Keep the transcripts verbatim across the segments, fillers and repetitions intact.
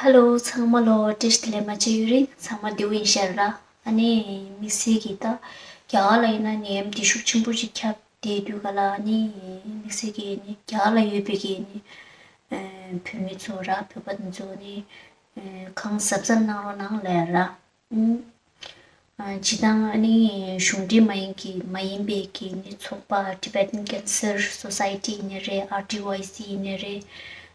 ཧེ་ལོ། ཚང་མ་ལོ། བཀྲ་ཤིས་བདེ་ལེགས། མ་བརྗེད་ཡུན་རིང་། ཚང་མ་བདེ་པོ་ཡིན་ཤག་ར། ཨ་ནི་དམིགས་བསལ་གྱིས་ད་རྒྱ་གར་ལ་ཡིན་ན་ནད་ཡམས་འདི་ཤུགས་ཆེན་པོ་ཞིག་ཁྱབ་བསྡད་དུས་ག་ལ། ཨ་ནི་དམིགས་བསལ་གྱིས་ནི་རྒྱ་གར་ལ་ཡོད་པའི་གི་ནི་ཨ་བོད་མི་ཚོ་ར། བོད་པ་དེ་ཚོ་ནི་ཨ་གང་གཟབ་གཟབ་གནང་རོགས་གནང་ལབ་ར། ཨ་སྤྱིར་བཏང་ཨ་ནི་གཞུང་འབྲེལ་མ་ཡིན་གྱི་མ་ཡིན་པའི་གི་ནི་ཚོགས་པ། Tibetan Cancer Society ཡིན་ནའི་རེད། R T Y C ཡིན་ནའི་རེད།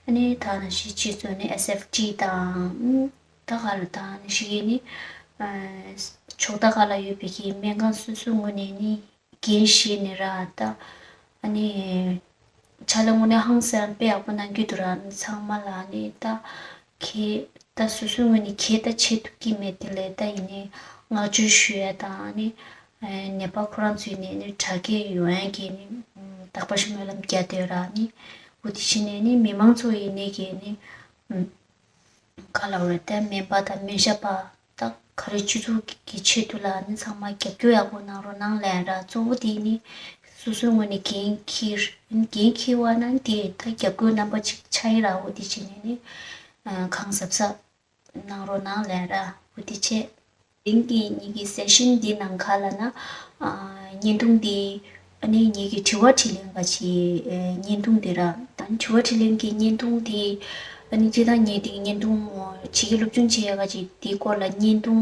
ཨ་ནི་ད་ནང་བཞིན་ཕྱིས་སུ་ནི S F T དང་། ད་ག་ལ་ད་ནང་བཞིན་གྱི་ནི་ཨ་ཕྱོགས་མཐའ་ཁག་ལ་ཡོད་པའི་གི་སྨན་ཁང་སོ་སོའི་ངོས་ནས་ནི་འགན་བཞེས་ནས་ར། ད་ཨ་ནི་ཕྱག་ལས་དངོས་གནས་ཧང་སང་དཔེ་ཡག་པོ་གནང་གི་འདུག་ར། ཨ་ནི་ཚང་མ་ལ་ཨ་ནི་ད་གས་ད་སོ་སོའི་ངོས་ནས་གས་ད་བྱེད་ཐུབ་ཀྱི་མེད། དེ་ལས་ད་ཡིན་ནའི་བསྔགས་བརྗོད་ཞུ་ཡ་དང་། ཨ་ནི་ཨ་ནད་པ་ཁོ་རང་ཚོའི་ནས་ནི་དྲག་སྐྱེད་ཡོང་ཡ་གི་ནི་ཨ་རྟག་པར་སྨོན་ལམ་རྒྱག་བསྡད་ཡོད་ར། ཨ་ནི་འོ་དེ་བྱས་ནས་ནི་མི་མང་ཚོ་ཡིན་ནའི་གི་ནི་ཨ་ག་ལབ་རེད། ད་སྨན་པ་དང་སྨན་ཞབས་པ་ད་ག་རེ་སྤྱི་ཚོགས་ཀྱི་ཆེད་དུ་ལ་ནི་ཚང་མ་རྒྱབ་སྐྱོར་ཡག་པོ་གནང་རོགས་གནང་ལབ་ར། གཙོ་བོ་དེ་ནི་སོ་སོའི་ངོས་ནས་འགན་འཁྱེར། འགན་འཁྱེར་བ་ན་དེ་ད་རྒྱབ་སྐྱོར་རྣམ་པ་གཅིག་ཆགས་ཡིན་ར། འོ་དེ་བྱས་ནས་ནི་ཨ་གང་གཟབ་གཟབ་གནང་རོགས་གནང་ལབ་ར། འོ་དེ་བྱས། དེང་གི་ངེད་ཀྱི་སེ་ཤན་འདི་ནང་ཁ་ལ་ན་ཨ་བརྙན་ཐུང་འདི་ཨ་ནི་ངེད་ཀྱི་དྲི་བ་དྲིས་ལན་ག་ཅི་ཨ་བརྙན་ཐུང་འདི་ར། ད་དྲི་བ་དྲིས་ལན་གྱི་བརྙན་ཐུང་འདི་ཨ་ནི་སྤྱིར་བཏང་ངེད་འདི་བརྙན་ཐུང་ཨ་ཕྱི་རྒྱལ་སློབ་སྦྱོང་བྱེད་ཡ་ག་ཅི་འདི་སྐོར་ལ་བརྙན་ཐུང་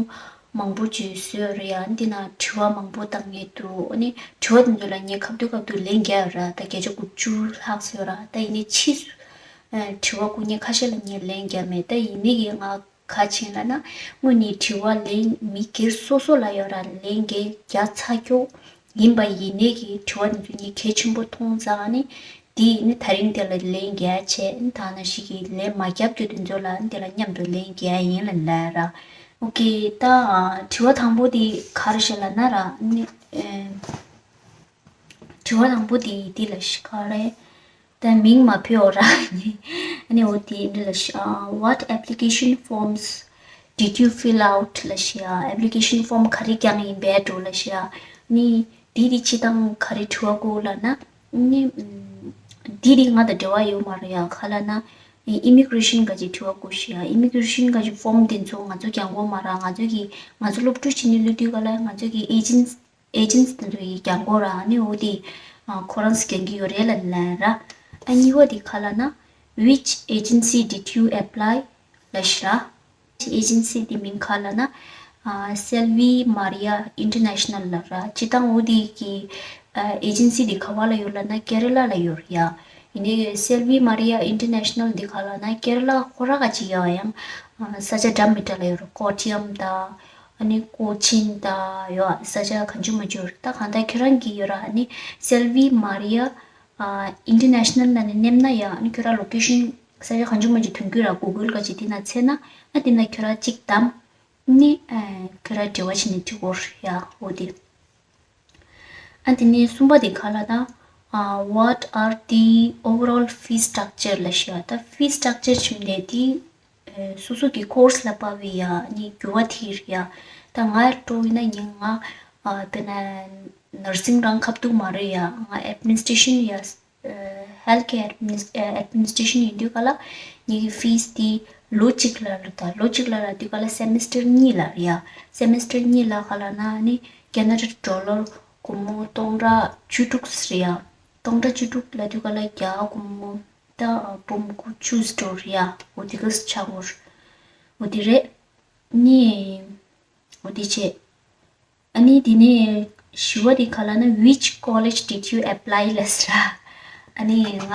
མང་པོ་ཅིག་བཟོས་ཡོད་རེད་ཡ། འདི་ན་དྲི་བ་མང་པོ་བཏང་ཡས་འདུག་ཨ་ནི་དྲི་བ་འདི་ཚོ་ལ་ངས་ཁ་ཐུག་ཁ་ཐུག་ལན་རྒྱག་ཡོད་ར། ད་བརྒྱ་ཆ་དགུ་བཅུ་ལྷག་ཙམ་ཡོད་ར། ད་ཡིན་ནའི་ཕྱིས་སུ་ཨ་དྲི་བ་སྐུ་ཉིད་ཁ་ཤས་ལ་ངས་ལན་རྒྱག་མེད། ད་ཡིན་ནའི་གི་ང་ག་བྱས་ལབ་ན། དངོས་ནས་དྲི་བ་ལན་མི་སྒེར་སོ་སོ་ལ་ཡོད་ར། ལན་རྒྱག་རྒྱག་ཚར་ཀྱོག་ཡིན་པ་ཡིན་ནའི་གི་དྲི་བ་འདི་ཚོ་ངས་གལ་ཆེན་པོ་མཐོང་ཙང་། ཨ་ནི་འདི་ནི་ད་རིང་དེ་ལ་ལན་རྒྱག་བྱས། ཨ་ནི་ད་ནང་བཞིན་གི་ལན་མ་རྒྱབ་རྒྱུ་དེ་ཚོ་ལ་འདི་ལ་མཉམ་དུ་ལན་རྒྱག་ཡིན་ལབ་ལབ་ར། ཨོ་ཀེ། ད་དྲི་བ་དང་པོ་དེ་ག་རེ་ཞིག་ལབ་ན་ར། ཨ་ནི་ཨེ། དྲི་བ་དང་པོ་དེ་འདི་ལ་ཞིག་ག་རེ། ད་མིང་མ་ཕུད་འོ་ར། ཨ་ནི་འོ་དེ་འདི་ལ་ཞིག་ཨ། What application forms did you fill out? ལ་ཞིག་ཨ། ཨེབ་ལི་ཀེ་ཤན་ཕོམ་ག་རེ་བཀང་ཡིན་པས་འགྲོ་ལ་ཞིག་ཨ། ནི་འདི་དེ་སྤྱིར་བཏང་ག་རེ་དྲི་བ་བཀོད་ལབ་ན། ནི་འདི་དེ་ང་དང་འབྲེལ་བ་ཡོད་མ་རེད་ཡ། ག་ལབ་ན་ཨི་མི་གྷི་རེ་ཤན་ག་ཅིག་དྲི་བ་བཀོད་ཞིག་ཨ། ཨི་མི་གྷི་རེ་ཤན་ག་ཅིག་ཕོམ་དེ་ཚོ་ང་ཚོ་རྒྱག་དགོས་མ་རེད། ང་ཚོ་གི་ང་ཚོ་སློབ་ཕྲུག་བྱས་ནས་སླེབས་དུས་ག་ལ་ང་ཚོ་གི་ཨེ་ཇེན་ཨེ་ཇེན་སི་དེ་ཚོ་ཡིས་རྒྱག་དགོས་ར། ཨ་ནི་འོ་དེ་ཨ་ཁོ་རང་ཚོ་རྒྱག་གི་ཡོད་རེད་ལབ་ལབ་ར། ཨ་གཉིས་པ་དེ་ག་ལབ་ན། Which agency did you apply? ལབ་ཞིག་ར། ཨེ་ཇེན་སི་དེ་མིང་ག་ལབ་ན་ཨ་Salve Maria International ལབ་ར། སྤྱིར་བཏང་འོ་དེ་གི་ཨ་ཨེ་ཇེན་སི་དེ་ག་བ་ལ་ཡོད་ལབ་ན་ཀེ་ར་ལ་ལ་ཡོད་རེད་ཡ། ཡིན་ནའི་Salve Maria International དེ་ག་ལབ་ན་ཀེ་ར་ལ་ཁོ་ར་ག་ཅིག་ཡོད་ཡང་ཨ་ས་ཆ་འདྲ་མི་འདྲ་ལ་ཡོད་རེད། ཀོ་ཊི་ཡམ་དང་ཨ་ནི་ཀོ་ཆིན་དང་ཡོད། ས་ཆ་གང་བྱུང་མ་བྱུང་ཡོད་རེད། ད་གང་ལྟར་ཁྱོད་རང་གི་ཡོད་ར། ཨ་ནི་Salve Maria ཨ་International ལབ་ནས་མནན་ན་ཡ། ཨ་ནི་ཁྱོད་རང་ལོ་ཀེ་ཤན་ས་ཆ་གང་བྱུང་མ་བྱུང་ཐོན་གྱི་ར། གུ་གལ་ག་ཅིག་དེ་ན་བཙལ་ན། ཨ་དེ་ན་ཁྱོད་རང་གཅིག་བདམས། ནི་ཨ་ཁྱོད་རང་འབྲེལ་བ་བྱས་ནས་འགྲིག་གོ་ཡ། འོ་དེ། ཨ་དེ་ནས་གསུམ་པ་དེ་ག་ལབ་ན་ཨ་What are the overall fee structure? ལབ་ཞིག་ཨ། ད་fee structure བྱུང་ནས་དེ་ཨ་སོ་སོ་གི་ཀོར་སི་ལ་དཔག་པའི་ཡ་ནི་འགྱུར་བ་དེ་རེད་ཡ། ད་ང་སྤྲོ་བོ་ཡིན་ན་ངས་ང་ཨ་དཔེར་ན་ནར་སིང་རང་ཁ་ཐུག་མ་རེད་ཡ། ང་ཨེཌ་མི་ནི་སི་ཊེ་རེ་ཤན་ཡ། ཧེལ་ཐི་ཀེར་ཨེཌ་མི་ནི་སི་ཊེ་རེ་ཤན་ཡིན་དུས་ག་ལ་ངེད་ཀྱི་ཕིས་དེ་ལོ་གཅིག་ལ་ལ་ད་ལོ་གཅིག་ལ་ལ་དུས་ག་ལ་སེ་མི་སི་ཊར་གཉིས་ལ་རེད་ཡ། སེ་མི་སི་ཊར་གཉིས་ལ་ག་ལབ་ན་ནི་ཁེ་ན་ཌ་ཌོ་ལར་སྒོར་མོ་སྟོང་ཕྲག་བཅུ་དྲུག་རེད་ཡ། སྟོང་ཕྲག་བཅུ་དྲུག་ལ་དུས་ག་ལ་རྒྱ་སྒོར་མོ་ད་འབུམ་དགུ་བཅུ་འགྲོ་རེད་ཡ། འོ་དེ་ག་ཆགས་འོར་འོ་དེ་རེད། ནི་འོ་དེ་བྱས། ཨ་ནི་དེ་ནས་བཞི་བ་དེ་ག་ལབ་ན། Which college did you apply? ལབ་ཟེར། ཨ་ནི་ང་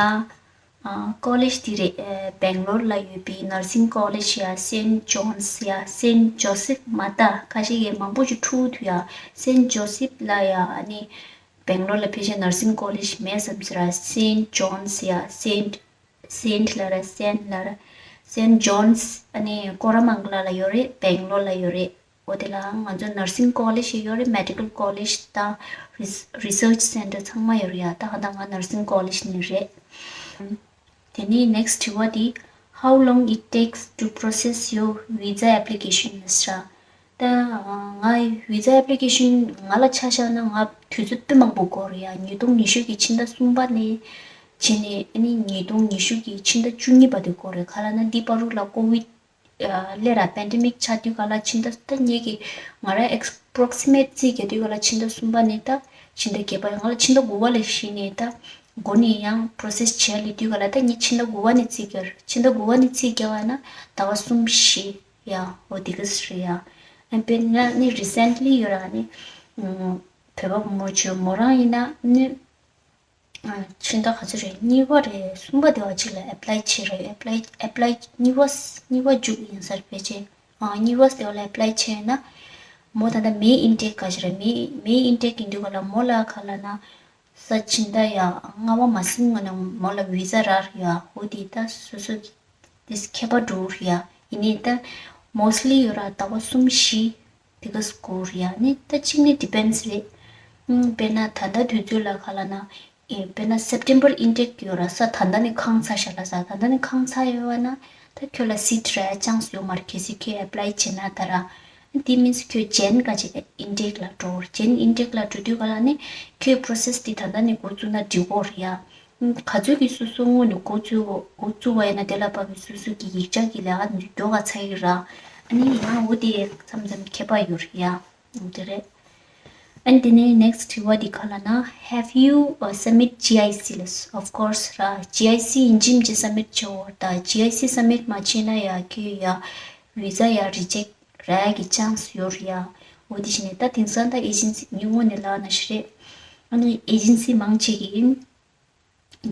ཨ་ཀོ་ལེཇ་དེ་རེད། ཨ་སྦེང་ལོར་ལ་ཡོད་པའི་ནར་སིང་ཀོ་ལེཇ་ཡ། སེན་ཇོན་སི་ཡ། སེན་ཇོ་སེབ་མ་ད་ཁ་ཤས་ཀྱིས་མང་པོ་ཞིག་འཁྲུག་འདུག་ཡ། སེན་ཇོ་སེབ་ལ་ཡ། ཨ་ནི་སྦེང་ལོར་ལ་ཕལ་ཆེར་ནར་སིང་ཀོ་ལེཇ་མེད་བསམ་ཟེར། སེན་ཇོན་སི་ཡ། སེན་སེན་ལ་ར། སེན་ལ་ར། སེན་ཇོན་སི། ཨ་ནི་ཀོ་ར་མང་ག་ལ་ལ་ཡོད་རེད། སྦེང་ལོར་ལ་ཡོད་རེད། འོ་དེ་ལ་ང་ཚོ་ནར་སིང་ཀོ་ལེཇ་ཡོད་རེད། མེ་ཌི་ཀལ་ཀོ་ལེཇ་དང་རི་རི་སར་ཆི་སེན་ཊར་ཚང་མ་ཡོད་རེད་ཡ། ད་ག་ད་ང་ནར་སིང་ཀོ་ལེཇ་ནས་རེད། དེ་ནས་ནེག་སི་ཊི་དྲི་བ་དེ། How long it takes to process your visa application? ལབ་ཟེར། ད་ང་བི་ཛ་ཨེབ་ལི་ཀེ་ཤན་ང་ལ་ཆ་བཞག་ན་ང་དུས་ཚོད་དཔེ་མང་པོ་འགོར་ཡ། ཉིས་སྟོང་ཉི་ཤུ་གི་ཕྱི་ཟླ་གསུམ་པ་ནས་བྱས་ནས་ཨ་ནི་ཉིས་སྟོང་ཉི་ཤུ་གི་ཕྱི་ཟླ་བཅུ་གཉིས་པ་དེ་འགོར་རེད། ག་ལབ་ན་འདི་བར་དུ་ལ་ཀོ་ཝིད་ སླེབས་ར་པེན་ཌེ་མིག་ཆགས་དུས་ག་ལ་ཕྱི་ཟླ་ད་ངེད་ཀྱི་ང་རང་ཨེགས་པོ་རོག་སི་མེཊ་རྩིས་རྒྱག་དུས་ག་ལ་ཕྱི་ཟླ་གསུམ་པ་ནས་ད་ཕྱི་ཟླ་བརྒྱད་པ་ཡང་ང་ལ་ཕྱི་ཟླ་དགུ་པ་ལ་གཞི་ནས་ད་འགོ་ནས་ཡང་པོ་རོ་སེ་སི་བྱས་སླེབས་དུས་ག་ལ་ད་ངེད་ཕྱི་ཟླ་དགུ་པ་ནས་རྩིས་རྒྱག་ཕྱི་ཟླ་དགུ་པ་ནས་རྩིས་རྒྱག་པ་ན་ཟླ་བ་གསུམ་བཞི་ཡ་འོ་དེ་ག་ཟེར་ཡ། ཨན་དཔེར་ན་ནི་རི་སེན་ཊི་ལི་ཡོད་ར་ནི་བོད་པ་བུ་མོ་ཆོས་མོ་རང་ཡིན་ན་ནི། ཕྱི་ཟླ་ག་ཚོད་རེད། གཉིས་པ་རེད། གསུམ་པ་དེ་བ་གཅིག་ལ་ཨེབ་ལའི་བྱས་རེད། ཨེབ་ལའི་ཨེབ་ལའི་གཉིས་པ་གཉིས་པ་མཇུག་ཡིན་ས་རེད་ཕལ་ཆེར། ཨ་གཉིས་པ་དེ་བ་ལ་ཨེབ་ལའི་བྱས་ན་མོ་ད་ལྟ་མེ་ཨིན་ཊེག་ག་ཞིག་རེད། མེ་མེ་ཨིན་ཊེག་ཡིན་དུས་ག་ལ་མོ་ལ་ག་ལ་ན་ས་ཕྱི་ཟླ་ཡ་ལྔ་པ་མ་ཟིན་སྔོན་ནས་མོ་ལ་བི་ཟ་རག་ཡ་འོ་དེ་ད་སོ་སོ་དེ་ཁྱད་པར་འགྲོ་ཡ་ཡིན་ནའི་ད་མོ་སི་ལི་ཡོད་ར་ཟླ་བ་གསུམ་བཞི། དེ་ག་སྐོར་ཡ་ནི་ད་གཅིག་ནི་ཌི་པེན་སི་རེད། ཨུམ་དཔེར་ན་ད་ལྟ་དུས་ཚོད་ལ་ག་ལ་ན་ཨེ་དཔེར་ན་སེབ་ཊེམ་པར་ཨིན་ཊེག་ཡོད་ར་ས་ད་ལྟ་ནི་ཁང་ཚ་ཤ་ལ་ས་ད་ལྟ་ནི་ཁང་ཚ་ཡོད་བ་ན་ད་ཁྱོད་ལ་སིཊ་རག་ཅང་སི་ཡོད་མ་རེད། གལ་སྲིད་ཁྱོད་ཨེབ་ལའི་བྱེད་ན་ད་ར་དེ་མིན་སི་ཁྱོད་ཇེན་ག་ཅིག་ཨིན་ཊེག་ལ་འགྲོ་ཇེན་ཨིན་ཊེག་ལ་འགྲོ་དུས་ག་ལ་ནི་ཁྱོད་པོ་རོ་སེ་སི་དེ་ད་ལྟ་ནི་འགོ་བཙུགས་ན་འགྲིག་གོ་རེད་ཡ། ག་ཚོད་ཀྱིས་སོ་སོ་དངོས་ནས་འགོ་བཙུགས་འགོ་བཙུགས་པ་ཡིན་ན་དེ་ལ་བབས་པའི་སོ་སོ་གི་ཡིག་ཆ་གི་ལས་ཀ་འདི་མགྱོགས་ག་ཚར་གི་ར། ཨ་ནི་ཡང་འོ་དེ་མཚམས་མཚམས་ཁྱད་པར་ཡོད་རེད་ཡ། འོ་དེ་རེད། ཨ་ནི་དེ་ནས་ནེག་སི་ཊི་དྲི་བ་འདི་ག་ལ་ན། Have you uh, submit G I C ལ། Of course ར། G I C ཡིན་གཅིག་མིན་གཅིག་སབ་མིཊ་བྱེད་འོ་ད་G I C སབ་མིཊ་མ་བྱས་ན་ཡ་ཁྱོད་ཡ་བི་ཟ་ཡ་རི་ཇེག་རག་གི་ཅང་སི་ཡོད་རེད་ཡ། འོ་དེ་བྱས་ནས་ད་དེང་སང་ད་ཨེ་ཇེན་སི་ཉིན་དངོས་ནས་ལབ་ན་ཞིག་རེད། ཨ་ནི་ཨེ་ཇེན་སི་མང་ཆེ་གི་ཡིན།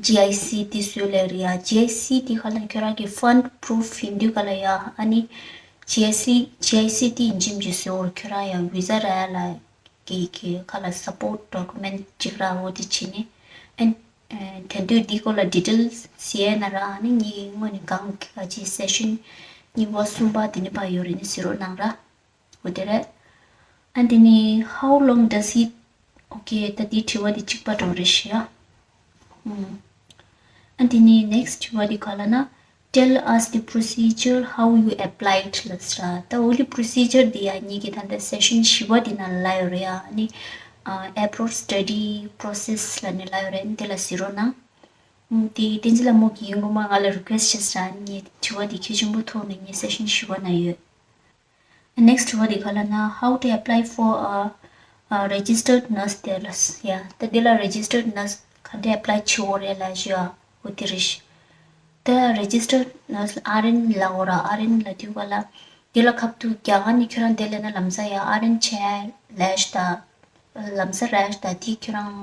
G I C དེ་བཟོས་ལེ་རེད་ཡ། G I C དེ་ག་ལ་ཁྱོད་རང་གི་ཕན་པུ་རུ་ཕུ་ཡིན་དུས་ག་ལ་ཡ། ཨ་ནི་G I C G I C དེ་ཡིན་གཅིག་མིན་གཅིག་བཟོ་བར་ཁྱོད་རང་ཡ་བི་ཟ་རག་ལ་གི་གི་ག་ལ་སབ་པོར་ཊི་ཌོ་ཀུ་མེན་ཊི་གཅིག་ར་འོ་དེ་བྱས་ནས། ཨ་ནི་དེ་དུས་འདི་སྐོར་ལ་ཌི་ཊེལ་སི་ཟེར་ན་ར་ཨ་ནི་ངས་དངོས་ནས་གང་ག་ཅི་སེ་ཤན་གཉིས་པ་གསུམ་པ་དེ་ནི་པ་ཡོད་རེད་ནི་ཟེར་རོགས་གནང་ར། འོ་དེ་རེད། ཨ་དེ་ནི་how long does it okay ད་དེའི་དྲི་བ་དེ་གཅིག་པ་འགྲོ་རེད་ཤི་ཡ། ཨ་དེ་ནི་next དྲི་བ་དེ་ག་ལ་ན། Tell us the procedure how you applied ལབ་ས་ར། ད་འོ་དེ་པོ་རོ་སི་ཇར་དེ་ཡ་ངེད་ཀྱི་ད་ལྟ་སེ་ཤན་བཞི་པ་དེ་ནང་ལ་ཡོད་རེད་ཡ། ཨ་ནི་ཨ་approach study process ལ་ནི་ལ་ཡོད་རེད། དེ་ལ་གཟིགས་རོགས་གནང་། ཨ་དེ་བསྟན་འཛིན་ལྷ་མོ་གིས་ཡིན་གོང་མ་ང་ལ་རི་ཀུ་ཨེ་སི་ཊི་བྱས་ས་ར། ངས་དྲི་བ་དེ་གལ་ཆེན་པོ་ཐོག་ནས་ངས་སེ་ཤན་བཞི་པ་ན་ཡོད། Next དྲི་བ་དེ་ག་ལ་ན། How to apply for a, a registered nurse there ལ་ཡ། ད་འདི་ལ་registered nurse ག་འདྲ་apply བྱེད་འོ་རེད་ལ་ཞུ་ཡ། འོ་དེ་རེད་ཤི། ད་registered nurse ལ་ཨར་ཨེན་ལ་འོ་ར། ཨར་ཨེན་ལ་དུས་ག་ལ་འདི་ལ་ཁབ་ཏུ་རྒྱ་གར་ནས་ཁྱོད་རང་འདི་ལས་ན་ལམ་ས་ཡ་ཨར་ཨེན་བྱས་ལ་ཞུ་ད། ལམ་ས་ར་ཞུ་ད་དེ་ཁྱོད་རང་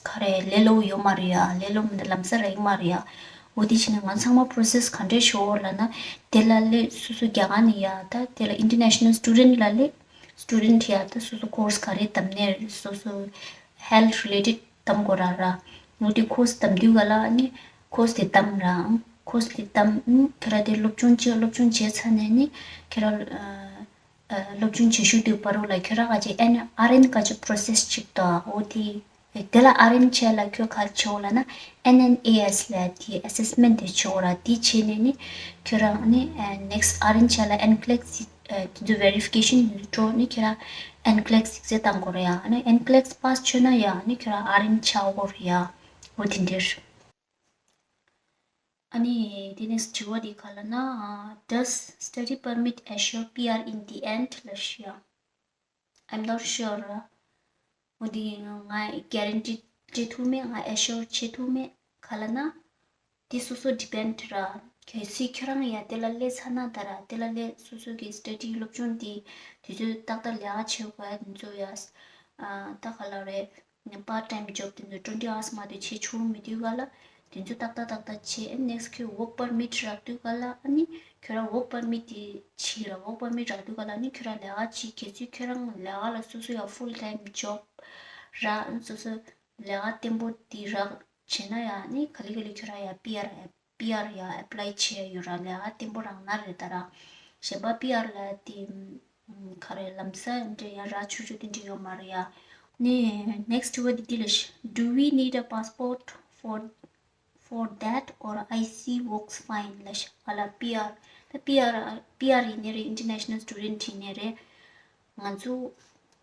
ག་རེ་ལས་སླ་པོ་ཡོད་མ་རེད་ཡ། ལས་སླ་པོ་མི་འདུག་ལམ་སང་རག་གི་མ་རེད་ཡ། འོ་དེ་བྱས་ན་ང་ཚང་མ་པོ་རོ་སེ་སི་ག་འདྲས་ཤོར་ལབ་ན། དེ་ལ་སླེབས་སོ་སོ་རྒྱ་གར་ནས་ཡ་ད་དེ་ལ་international student ལ་སླེབས། སི་ཊུ་ཌེན་ཊི་ཡ་ད་སོ་སོ་ཀོར་སི་ག་རེ་བདམས་ནས་སོ་སོ་health related བདམས་དགོས་ར་ར། འོ་དེ་ཀོར་སི་བདམས་དུས་ག་ལ་ནི་ཀོར་སི་དེ་བདམས་ར། ཀོར་སི་དེ་བདམས་ཁྱོད་ར་དེ་སློབ་སྦྱོང་བྱས་སློབ་སྦྱོང་བྱས་ཚར་ནས་ནི་ཁྱོད་ར། སློབ་སྦྱོང་བྱེད་ཤུགས་དུས་བར་དུ་ལ་ཁྱོད་རང་ག་ཅིག་ཨན་ཨར་ཨེན་ག་ཅིག་པོ་རོ་སེ་སི་ཅིག་དང་འོ་དེ། དེ་ལ་ཨར་ཨེན་བྱས་ལ་ཁྱོད་ག་ཆོག་ལ་ན་ཨེན་ཨེན་ཨེ་ཨེས་ལ་དེ་ཨེ་སེ་སི་མེན་ཊི་དེ་ཆོག་ར། དེ་བྱས་ནས་ནི་ཁྱོད་རང་ནི་ནེག་སི་ཊི་ཨར་ཨེན་བྱས་ལ་ཨེན་ཀི་ལེག་སི་དེ་ཚོ་ཝེ་རི་ཕི་ཀེ་ཤན་དེ་འགྲོ་ནི་ཁྱོད་རང་ཨེན་ཀི་ལེག་སི་ཟེར་བཏང་དགོས་ར་ཡ། ནི་ཨེན་ཀི་ལེག་སི་པཱ་སི་ཆོད་ན་ཡ་ནི་ཁྱོད་རང་ཨར་ཨེན་ཆགས་དགོས་ར་ཡ། འོ་དེ་འདྲ། ཨ་ནི་དེ་ནས་དྲི་བ་འདི་ག་ལ་ན། Does study permit assure P R in the end ལ་ཤི་ཡ། I'm not sure ར། འོ་འདི་ང་གྷེ་རན་ཊི་སྤྲད་ཐུབ་མེད། ང་ཨེ་ཤོར་བྱེད་ཐུབ་མེད། ག་ལ་ན། དེ་སོ་སོ་ཌི་པེན་ཌི་ར། གལ་སྲིད་ཁྱོད་རང་ཡ་དེ་ལ་སླེབས་ཚར་ན་ད་ར་དེ་ལ་སླེབས་སོ་སོ་གི་སི་ཊ་ཌི་སློབ་སྦྱོང་འདི་དུས་ཚོད་ཏག་ཏག་ལས་ཀ་བྱེད་དགོས་ཡ་དེ་ཚོ་ཡ། ད་ག་ལ་རེད། པར་ཊའིམ་ཇོབ་དེ་ཚོ་ཊུ་ཝེན་ཊི་ཨ་ཝར་སི་མ་གཏོགས་བྱེད་ཆོག་མི་དུས་ག་ལ། དེ་ཚོ་ཏག་ཏག་ཏག་ཏག་བྱེད། ཨ་ནེག་སི་ཁྱོད་ཝོག་པར་མིཊ་རག་དུས་ག་ལ་ཨ་ནི་ཁྱོད་རང་ཝོག་པར་མིཊ་དེ་བྱེད་ར། ཝོག་པར་མིཊ་རག་དུས་ག་ལ་ཨ་ནི་ཁྱོད་རང་ལས་ཀ་བྱེད། གལ་སྲིད་ཁྱོད་རང་ལས་ཀ་ལ་སོ་སོ་ཡ་ཕུལ་ཊའིམ་ཇོབ་རག་ཨ་ནི་སོ་སོ་ལས་ཀ་བརྟན་པོ་དེ་རག་བྱས་ན་ཡ་ཨ་ནི་ག་ལེ་ག་ལེ་ཁྱོད་རང་ཡ་པི་ཨར་ཡ། པི་ཨར་ཡ་ཨེབ་ལའི་བྱས་ཡོད་ར། ལས་ཀ་བརྟན་པོ་རག་ན་རེད་ད་ར། གཞན་པ་པི་ཨར་ལ་དེ་ག་རེ་ལམ་སང་འདྲ་ཡ་རག་ཆོག་ཆོག་དེ་འདྲ་ཡོད་མ་རེད་ཡ། ནི་ནེག་སི་དྲི་བ་དེ་འདི་ལ་ཤི། Do we need a passport for for that or I C works fine ལ་ཤི། ག་ལ་པི་ཨར་ད་པི་ཨར་པི་ཨར་ཡིན་ནའི་རེད། ཨིན་ཊར་ནེ་ཤ་ནལ་སི་ཊུ་ཌེན་ཊི་ཡིན་ནའི་རེད། ང་ཚོ་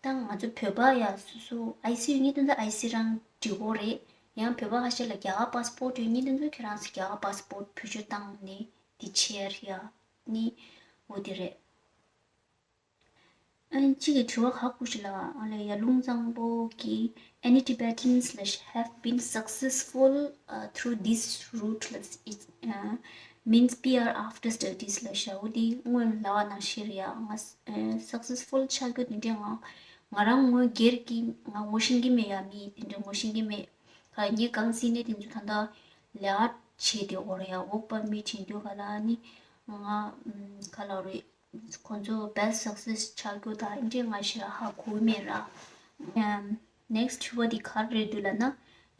ད་ང་ཚོ་བོད་པ་ཡ་སོ་སོ་ཨའི་སི་ཡོད་མཁན་དེ་ཚོ་ཨའི་སི་རང་འགྲིག་གོ་རེད། ཡང་བོད་པ་ཁ་ཤས་ལ་རྒྱ་གར་པཱ་སི་པོར་ཊི་ཡོད་མཁན་དེ་ཚོ་ཁྱེད་རང་ཚོ་རྒྱ་གར་པཱ་སི་པོར་ཊི་བེད་སྤྱོད་བཏང་ནས་འདི་བྱེད་ཡ་རེད་ཡ། ནི་འོ་དེ་རེད། ཨ་གཅིག་གི་དྲི་བ་ཁག་པོ་ཞིག་ལ་ཨ་ལས་ཡར་ཀླུང་གཙང་པོ་གི Any Tibetans ལབ་ཤག have been successful uh, through this route ལབ་ཤག uh, means P R after studies ལབ་ཤག་འོ་དེ་སྔོན་ལབ་པ་ནང་བཞིན་རེད་ཡ། ང་successful ཆགས་རྒྱུ་དེ་འདྲས་ང་ང་རང་ངོ་སྒེར་གྱི་ང་ངོ་ཤེས་ཀྱི་མེད་ཡ། མི་དེ་འདྲས་ངོ་ཤེས་ཀྱི་མེད། ག་ངའི་གང་སྲིད་ནས་དེ་ཚོ་ད་ལྟ་ལས་ཀ་བྱེད་དེ་འོ་རེད་ཡ། work permit བྱེད་དུས་ག་ལ་ནི་ང་ག་ལ་རེད། ཁོང་ཚོ་best success ཆགས་རྒྱུ་དང་འདི་འདྲས་ང་ཞེ་དྲག་ཧ་གོ་མེད་ར། ཨམ། next དྲི་བ་འདི་ག་རེ་རེད་འདུག་ལབ་ན།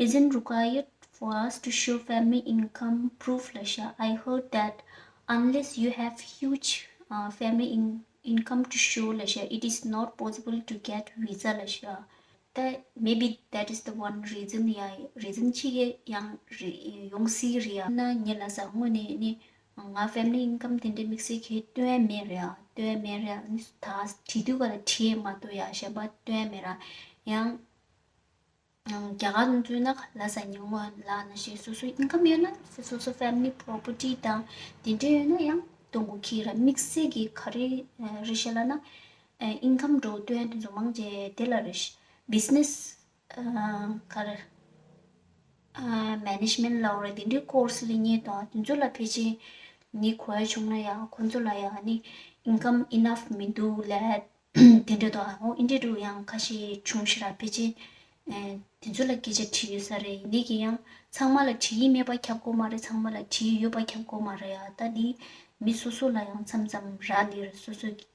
Isn't required for us to show family income proof ལབ་ཤག I heard that unless you have huge uh, family in income to show ལབ་ཤག it is not possible to get visa ལབ་ཤག་ད་maybe that is the one reason ཡ། reason གཅིག་གི་ཡང་རེད་ཡོང་སྲིད་རེད་ཡ། ན་ངས་ལབ་ས་དངོས་གནས་ནི་ང་family income དེ་འདྲའི་དམིགས་བསལ་གྱི་སྟོན་ཡ་མེད་རེད་ཡ། སྟོན་ཡ་མེད་རེད་ཡ། ནི་ད་བྲིས་དུས་ག་ལ་བྲིས་ཡ་མ་གཏོགས་ཡ་གཞན་པ་སྟོན་ཡ་མེད་ར། ཡང་རྒྱ་གར་ནང་ཚུད་ན་ལབ་ས་ཉིན་མོ་ལབ་ན་ཞིག་སོ་སོ་income ཡོད་ན་སོ་སོ་family property དང་དེ་འདྲ་ཡོད་ན་ཡང་གཏོང་དགོས་ཀྱི་ར། དམིགས་བསལ་གྱི་ག་རེ་རེད་ཤག་ལབ་ན། ཨ་income འགྲོ་སྟོན་དེ་ཚོ་མང་ཆེ་དེ་ལ་རེད་ཤག business ཨ་ག་རེ་ཨ་management ལབ་རེད། དེ་འདྲའི་course སླེབས་མཁན་དང་དེ་ཚོ་ལ་ཕལ་ཆེར་ནི་གོ་ཡ་བྱུང་ན་ཡ་ཁོང་ཚོ་ལ་ཡ་ནི་income enough མི་འདུག་ལབ་དེ་འདྲ་དང་འོ་འདི་འདྲ་ཡང་ཁ་ཤས་བྱུང་ཤག་ར། ཕལ་ཆེར་ཨ་དེ་ཚོ་ལ་སྐད་ཆ་དྲིས་ཡོད་ས་རེད། ཡིན་ནའི་གི་ཡང་ཚང་མ་ལ་དྲིས་ཡིན་མེད་པ་ཁྱབ་ཀྱི་མ་རེད། ཚང་མ་ལ་དྲིས་ཡོད་པ་ཁྱབ་ཀྱི་མ་རེད་ཡ། ད་འདི་མི་སོ་སོ་ལ་ཡང་མཚམས་མཚམས་རག་ལས་རེད། སོ་སོ་གི་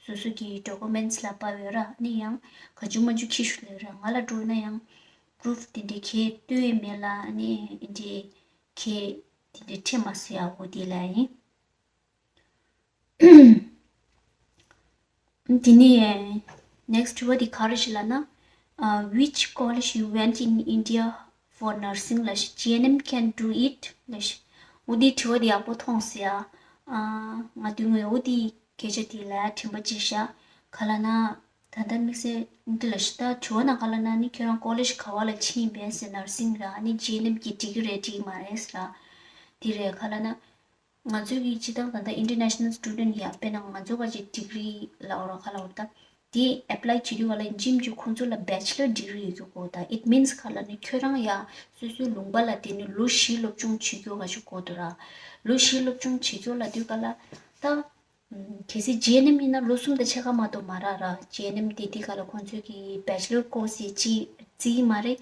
སོ་སོ་གི་documents ལ་དཔག་ཡོད་ར། ནི་ཡང་ག་ཅུ་མ་ཅུ་ཁྱི་ཤུ་ལས་ར། ང་ལ་འགྲོ་ན་ཡང་proof དེ་འདྲའི་ཁྱེད་སྟོན་ཡས་མེད་ལ། ནི་འདི་ཁྱེད་དེ་འདྲའི་ཁྲིད་མ་སོ་ཡ། འོ་དེ་ལ་ཡིན། དེ་ནས་next དྲི་བ་དེ་ག་རེ་ཞིག་ལབ་ན། uh, which college you went in India for nursing ལབ་ཤག G N M can do it ལབ་ཤག་འོ་དེ་དྲི་བ་དེ་ཡག་པོ་མཐོང་སོང་ཡ། ཨ་ང་དུས་ངོས་འོ་དེ་སྐད་ཆ་དེ་ལ་དྲན་པ་བརྗེད་ཤག་ག་ལབ་ན། ད་ལྟ་དམིགས་བསལ་འདི་ལ་ཞིག་ད་དྲི་བ་ན་ག་ལབ་ན་ནི་ཁྱོད་རང་college ག་བ་ལ་ཕྱིན་ཡིན་པས་ཟེར། nursing ར་ནི་G N M གི་degree རེད་འགྲིག་མ་རེད་ཟེར་ར། དེ་རེད། ག་ལབ་ན་ང་ཚོའི་གི་སྤྱི་བཏང་ད་ལྟ་international student ཡ་དཔེར་ན་ང་ཚོ་ག་ཅིག་degree ལབ་ར་ག་ལབ་ར་ད་དེ་apply བྱེད་དུས་ག་ལ་ཡིན་གཅིག་མིན་གཅིག་ཁོང་ཚོ་ལ་bachelor degree ཡོད་རྒྱུ་གོ་ད་it means ག་ལབ་ན་ཁྱོད་རང་ཡ་སོ་སོའི་ལུང་པ་ལ་དེ་ནི་ལོ་བཞི་སློབ་སྦྱོང་བྱེད་རྒྱུ་ག་ཞིག་གོ་འདུག་ར། ལོ་བཞི་སློབ་སྦྱོང་བྱེད་རྒྱུ་ལབ་དུས་ག་ལ་ད། གལ་སྲིད་G N M ཡིན་ན་ལོ་གསུམ་དང་ཕྱེད་ཀ་མ་གཏོགས་མ་རག་ར། G N M དེ་དེ་ག་ལ་ཁོང་ཚོས་ཀྱི་bachelor course ཡི་ཅི་རྩིས་མ་རེད།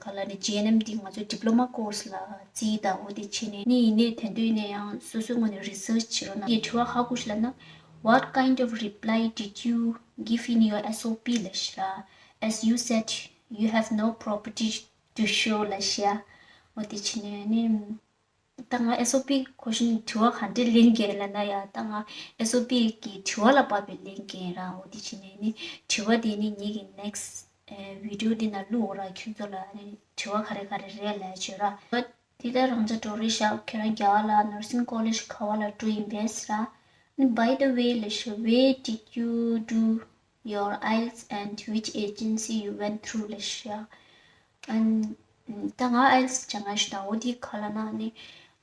ག་ལ་ནི་G N M དེ་ང་ཚོའི་diploma course ལ་རྩིས་དང་འོ་དེ་བྱས་ནས་ནི་ཡིན་ནའི་དེ་འདོད་ནས་ཡང་སོ་སོའི་ངོས་ནས་research བྱེད་རོགས་གནང་། ངས་དྲི་བ་ཧ་གོ་ཞིག་ལབ་ན། What kind of reply did you give in your S O P ལབ་ཤག as you said you have no property to show ལབ་ཤག་འོ་དེ་བྱས་ནས་ནི། ད་ང་S O P question དྲི་བ་ག་འདྲས་ལེན་གྱིན་ལབ་ན་ཡ། ད་ང་S O P གི་དྲི་བ་ལ་བབས་པའི་ལེན་གྱིན་ར། འོ་དེ་བྱས་ནས་ནི་དྲི་བ་དེ་ནི་ངེད་ཀྱི་next video འདི་ན་བླུག་འོ་ར། ཁྱོད་ཚོ་ལ་ནི་དྲི་བ་ག་རེ་ག་རེ་རེད་ལབ་བྱོས་ར། དེ་ལྟར་རང་ཅག་འགྲོ་རེད་ཤག་ཁྱོད་རང་རྒྱ་གར་ལ་nursing college ག་བ་ལ་འགྲོ་ཡིན་པས་ར། By the way ལབ་ཤག where did you do your IELTS and which agency you went through ལབ་ཤག་ཨན། ད་ང་IELTS སྦྱང་ཡ་ཞིག་དང་འོ་དེ་ག་ལབ་ན་ནི་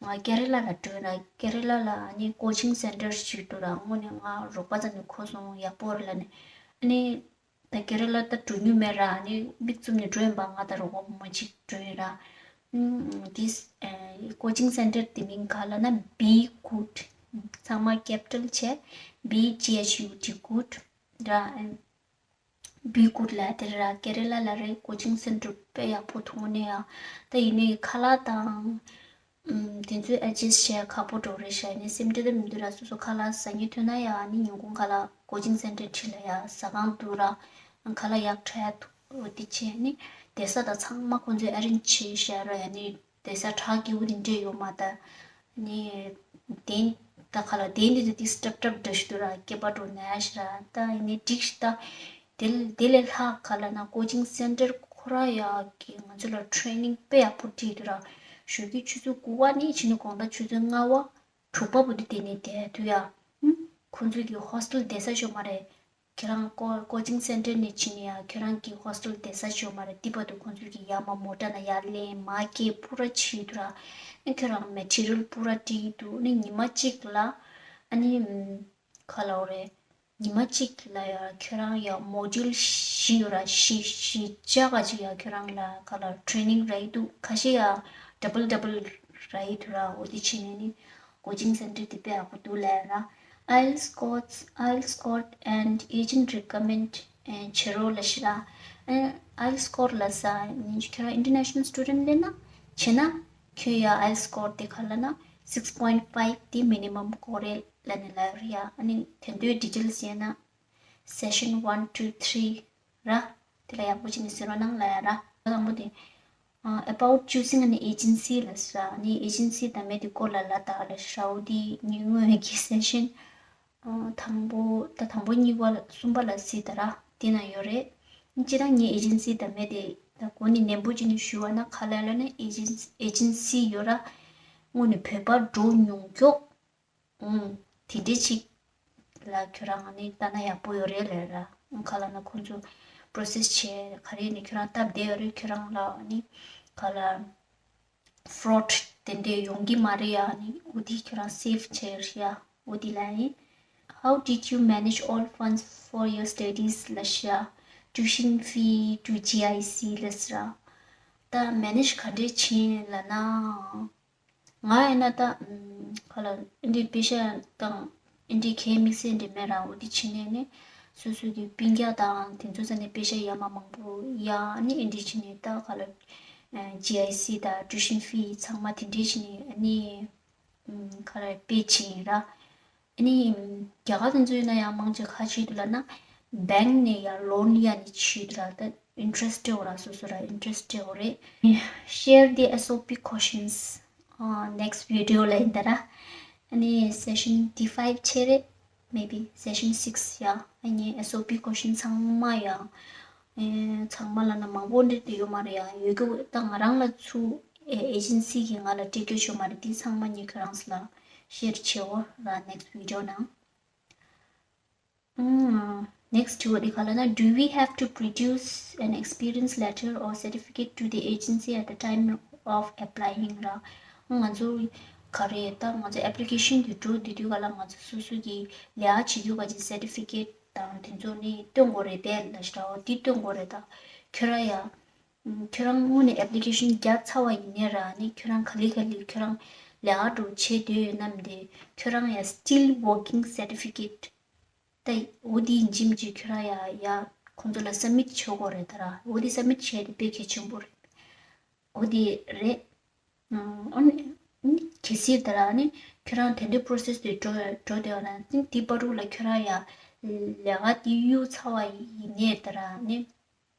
ང་ཀེ་ར་ལ་ལ་འགྲོ་ཡིན་ར། ཀེ་ར་ལ་ལ་ནི་coaching center ཞིག་འདུག་ར། དངོས་གནས་ང་རོགས་པ་ཚོ་ནི་གོ་སོང་ཡག་པོ་རེད་ལབ་ནས། ཨ་ནི་ད་ཀེ་ར་ལ་ད་འགྲོ་མྱོང་མེད་ར། ཨ་ནི་མིག་བཙུམ་ནས་འགྲོ་ཡིན་པ། ང་ད་རོགས་པ་བུ་མོ་གཅིག་འགྲོ་ཡིན་ར། ཨམ། this coaching center དེ་མིང་ག་ལབ་ན་Be Good ཚང་མ་capital བྱས། B G H U T good ར། Be Good ལབ་དེ་ར་ཀེ་ར་ལ་ལ་རེད། coaching center དཔེ་ཡག་པོ་འདུག་ནས་ཡ། ད་ཡིན་ནའི་ཁ་ལག་དང་ཨམ། དེ་ཚོའི་adjust བྱས་ཁག་པོ་འགྲོ་རེད་ཤག་ནི་སེམས་ཁྲལ་ད་མི་འདུག་ར། སོ་སོ་ཁ་ལག་ཟ་སྙིང་འདོད་ན་ཡ་ནི་ཉིན་གུང་ཁ་ལག་coaching center ཁྲིད་ལ་ཡ་ཟ་ཁང་འདུག་ར། ཁ་ལག་ཡག་དྲག་འདུག་འོ་དེ་བྱས་ནི་བསྡད་ས་དང་ཚང་མ་ཁོང་ཚོས་arrange བྱས་བཞག་ར། ཡ་ནི་བསྡད་ས་དྲག་སྐྱིད་པོ་དེ་འདྲས་ཡོད་མ་རེད། ནི་དེ་ད་ག་ལ་དེ་ནི་དེ་སྲབ་སྲབ་འདྲ་ཞིག་འདུག་ར། སྐེད་པ་འགྲོ་ན་ཞིག་ར། ད་ཡིན་ནའི་འགྲིག་ཤག་ད་དེ་དེ་ལས་ལྷག་ག་ལབ་ན་coaching center ཁོ་ར་ཡ་གི་ང་ཚོ་ལ་training དཔེ་ཡག་པོ་སྤྲད་འདུག་ར། ཞོགས་ཀྱི་ཆུ་ཚོད་དགུ་པ་ནས་ཕྱིན་ནས་དགོང་དག་ཆུ་ཚོད་ལྔ་པ་དྲུག་པ་བར་དུ་དེ་ནས་བསྡད་འདུག་ཡ། ཁོང་ཚོ་གི་hostel བསྡད་ས་ཡོད་མ་རེད། ཁྱེད་རང་ཀོ་coaching center ནས་ཕྱིན་ནས་ཡ་ཁྱེད་རང་གི་hostel བསྡད་ས་ཡོད་མ་རེད། དེ་བར་དུ་ཁོང་ཚོ་གིས་ཡར་མར་མོ་ཊ་ནང་ཡར་ལེན་མར་སྐྱེལ་པུ་ར་བྱེད་འདུག་ར། ཨ་ཁྱེད་རང་material པུ་ར་སྤྲད་འདུག་ནི་ཉི་མ་གཅིག་ལ་ ཨ་ནི་ཨམ། ག་ལབ་དགོས་རེད། ཉི་མ་གཅིག་ལ་ཡ་ཁྱོད་རང་ཡ་མོ་ཌུལ་བཞི་ཡོད་ར། བཞི་བཞི་ཆ་ག་ཅིག་ཡ་ཁྱོད་རང་ལ་ག་ལབ་ཊེ་རེ་ནིང་རག་གི་འདུག་ཁ་ཤས་ཡ་ཌབ་བལ་ཌབ་བལ་རག་གི་འདུག་ར། འོ་དེ་བྱས་ནས་ནི་ཀོ་ཅིང་སེན་ཊར་དེ་དཔེ་ཡག་པོ་འདུག་ལབ་ཡ་ར། IELTS course, IELTS course and agent recommend བྱེད་རོགས་ལབ་ཤག་ར། ཨ་IELTS score ལབ་ས་ཉིན་ཅིག་ཁྱོད་རང་ཨིན་ཊར་ནེ་ཤ་ནལ་སི་ཊུ་ཌེན་ཊི་ལབ་ན་བྱས་ན། ཁྱོད་ཡ་IELTS score དེ་ག་ལབ་ན་six point five དེ་མི་ནི་མམ་དགོས་རེད་ལབ་ནས་ལབ་ཡོད་རེད་ཡ། ཨ་ནི་དེ་ཚོའི་ཌི་ཊེལ་སི་ཡིན་ན་སེ་ཤན་one two three ར། དེ་ལ་ཡག་པོ་བྱས་ནས་གཟིགས་རོགས་གནང་ལབ་ཡ་ར། དང་པོ་དེ། ཨ་about choosing an agency ལབ་ས་ར། ཨ་ནི་ཨེ་ཇེན་སི་དང་མེད་དེ་སྐོར་ལ་ལབ་ད་ལབ་ཤག་ར། འོ་དེ་ཉིན་སྔོན་གྱི་སེ་ཤན་ཨ་དང་པོ་ད་དང་པོ་གཉིས་པ་ལ་གསུམ་པ་ལ་གཟིགས་ད་ར། དེ་ན་ཡོད་རེད། སྤྱིར་བཏང་ངའི་ཨེ་ཇེན་སི་དང་མེད་དེ་ད་གོ་ནས་ནན་པོ་བྱས་ནས་ཞུ་བ་ན་ག་ལབ་ལབ་ན་ཨེ་ཇེན་སི་ཨེ་ཇེན་སི་ཡོད་ར། དངོས་ནས་བོད་པ་འགྲོ་མྱོང་མགྱོགས། ཨུམ། དེ་འདྲའི་ཅིག་ལ་ཁྱོད་རང་ནི་ལྟ་ན་ཡག་པོ་ཡོད་རེད་ལབ་ར། ག་ལབ་ན་ཁོང་ཚོ་པོ་རོ་སེ་སི་བྱས་ག་རེ་ནི་ཁྱོད་རང་སྟབས་བདེ་ཡོད་རེད། ཁྱོད་རང་ལ་ནི་ག་ལབ་ཕོ་རོཌ་དེ་འདྲས་ཡོང་གི་མ་རེད་ཡ། ནི་འོ་དེ་ཁྱོད་རང་སེབ་བྱས་ཡོད་རེད་ཡ། འོ་དེ་ལ་ཡིན། How did you manage all funds for your studies ལབ་ཤག་ར། Tuition fee to G I C ལབ་ས་ར། ད་མེ་ནེཇ་ག་འདྲས་བྱས་ལབ་ན། ང་ཡིན་ན་ད་ཨམ། ག་ལབ་ཨིན་དྲའི་པེ་ཤ་དང་ཨིན་དྲའི་གད་དམིགས་བསལ་འདྲ་མེད་ར། འོ་དེ་བྱས་ནས་ནི་སོ་སོ་གི་སྤུན་ཀྱག་དང་དེ་ཚོ་ས་ནས་པེ་ཤ་ཡར་མར་མང་པོ་ཡ། ནི་ཨིན་དྲའི་བྱས་ནས་ད་ག་ལབ་ཨ་ཇི་ཨའི་སི་དང་ཊུའི་ཤན་ཕི་ཚང་མ་དེ་འདྲའི་བྱས་ནས་ནི་ཨམ། ག་ལབ་པེ་བྱས་ཡིན་ར། ཨ་ནི་རྒྱ་གར་དེ་ཚོ་ཡིན་ན་ཡང་མང་ཆེ་ག་བྱེད་འདུག་ལབ་ན་བེང་ནས་ཡང་ལོན་ལེན་ཡ་ནི་བྱེད་འདུག་ར། ད་ཨིན་ཊེ་རེ་སི་ཊི་ཡོད་ར། སོ་སོ་ར་ཨིན་ཊེ་རེ་སི་ཊི་ཡོད་རེད། Share the S O P questions ཨ་next video ལ་ཡིན་ད་ར། ཨ་ནི་སེ་ཤན་དེ་ཕའིབ་བྱས་རེད། Maybe session six ཡ། ཨ་ནི་S O P question ཚང་མ་ཡ། ཨེ་ཚང་མ་ལབ་ན་མང་པོ་འདྲ་དེ་ཡོད་མ་རེད་ཡ། ཡོད་རྒྱུ་ད་ང་རང་ལ་ཚུར་ཨེ་ཨེ་ཇེན་སི་གིས་ང་ལ་སྤྲད་རྒྱུ་ཡོད་མ་རེད། དེ་ཚང་མ་ངས་ཁྱོད་རང་ཚོ་ལ་ཤེར་བྱེད་འོ་ར་next video ནང་། ཨུམ། next དྲི་བ་འདི་ག་ལབ་ན། Do we have to produce an experience letter or certificate to the agency at the time of applying ར། ང་ཚོ་ག་རེ་ད་ང་ཚོ་ཨེབ་ལི་ཀེ་ཤན་དེ་འགྲོ་བསྡད་དུས་ག་ལ་ང་ཚོ་སོ་སོ་གི་ལས་ཀ་བྱེད་དུས་ག་ཅིག་སར་ཊི་ཕི་ཀེཊ་དང་དེ་ཚོ་ནི་སྟོན་དགོས་རེད་པས་ལབ་ཤག་ར། འོ་དེ་སྟོན་དགོས་རེད། ད་ཁྱོད་རང་ཡ། ཁྱོད་རང་དངོས་གནས་ཨེབ་ལི་ཀེ་ཤན་བརྒྱབ་ཚར་བ་ཡིན་ནའི་ར། ནི་ཁྱོད་རང་ག་ལེ་ག་ལེ་ཁྱོད་རང་ལས་ཀ་འགྲོ་བྱེད་འདོད་ཡོད་ན་མི་འདི་ཁྱོད་རང་ཡ་still working certificate ད་འོ་དེ་ཡིན་གཅིག་མིན་གཅིག་ཁྱོད་རང་ཡ་ཡ་ཁོང་ཚོ་ལ་སབ་མིཊ་བྱེད་དགོས་རེད་ད་ར། འོ་དེ་སབ་མིཊ་བྱས་ཏེ་དཔེ་གལ་ཆེན་པོ་རེད། འོ་དེ་རེད། ཨ་ནི་གལ་སྲིད་ད་ར་ནི་ཁྱོད་རང་དེ་འདྲའི་པོ་རོ་སེ་སི་དེ་འགྲོ་འགྲོ་བསྡད་པ་ན་དེ་བར་དུ་ལ་ཁྱོད་རང་ཡ་ལས་ཀ་དེ་གཡུག་ཚར་བ་ཡིན་ནའི་ད་ར་ནི།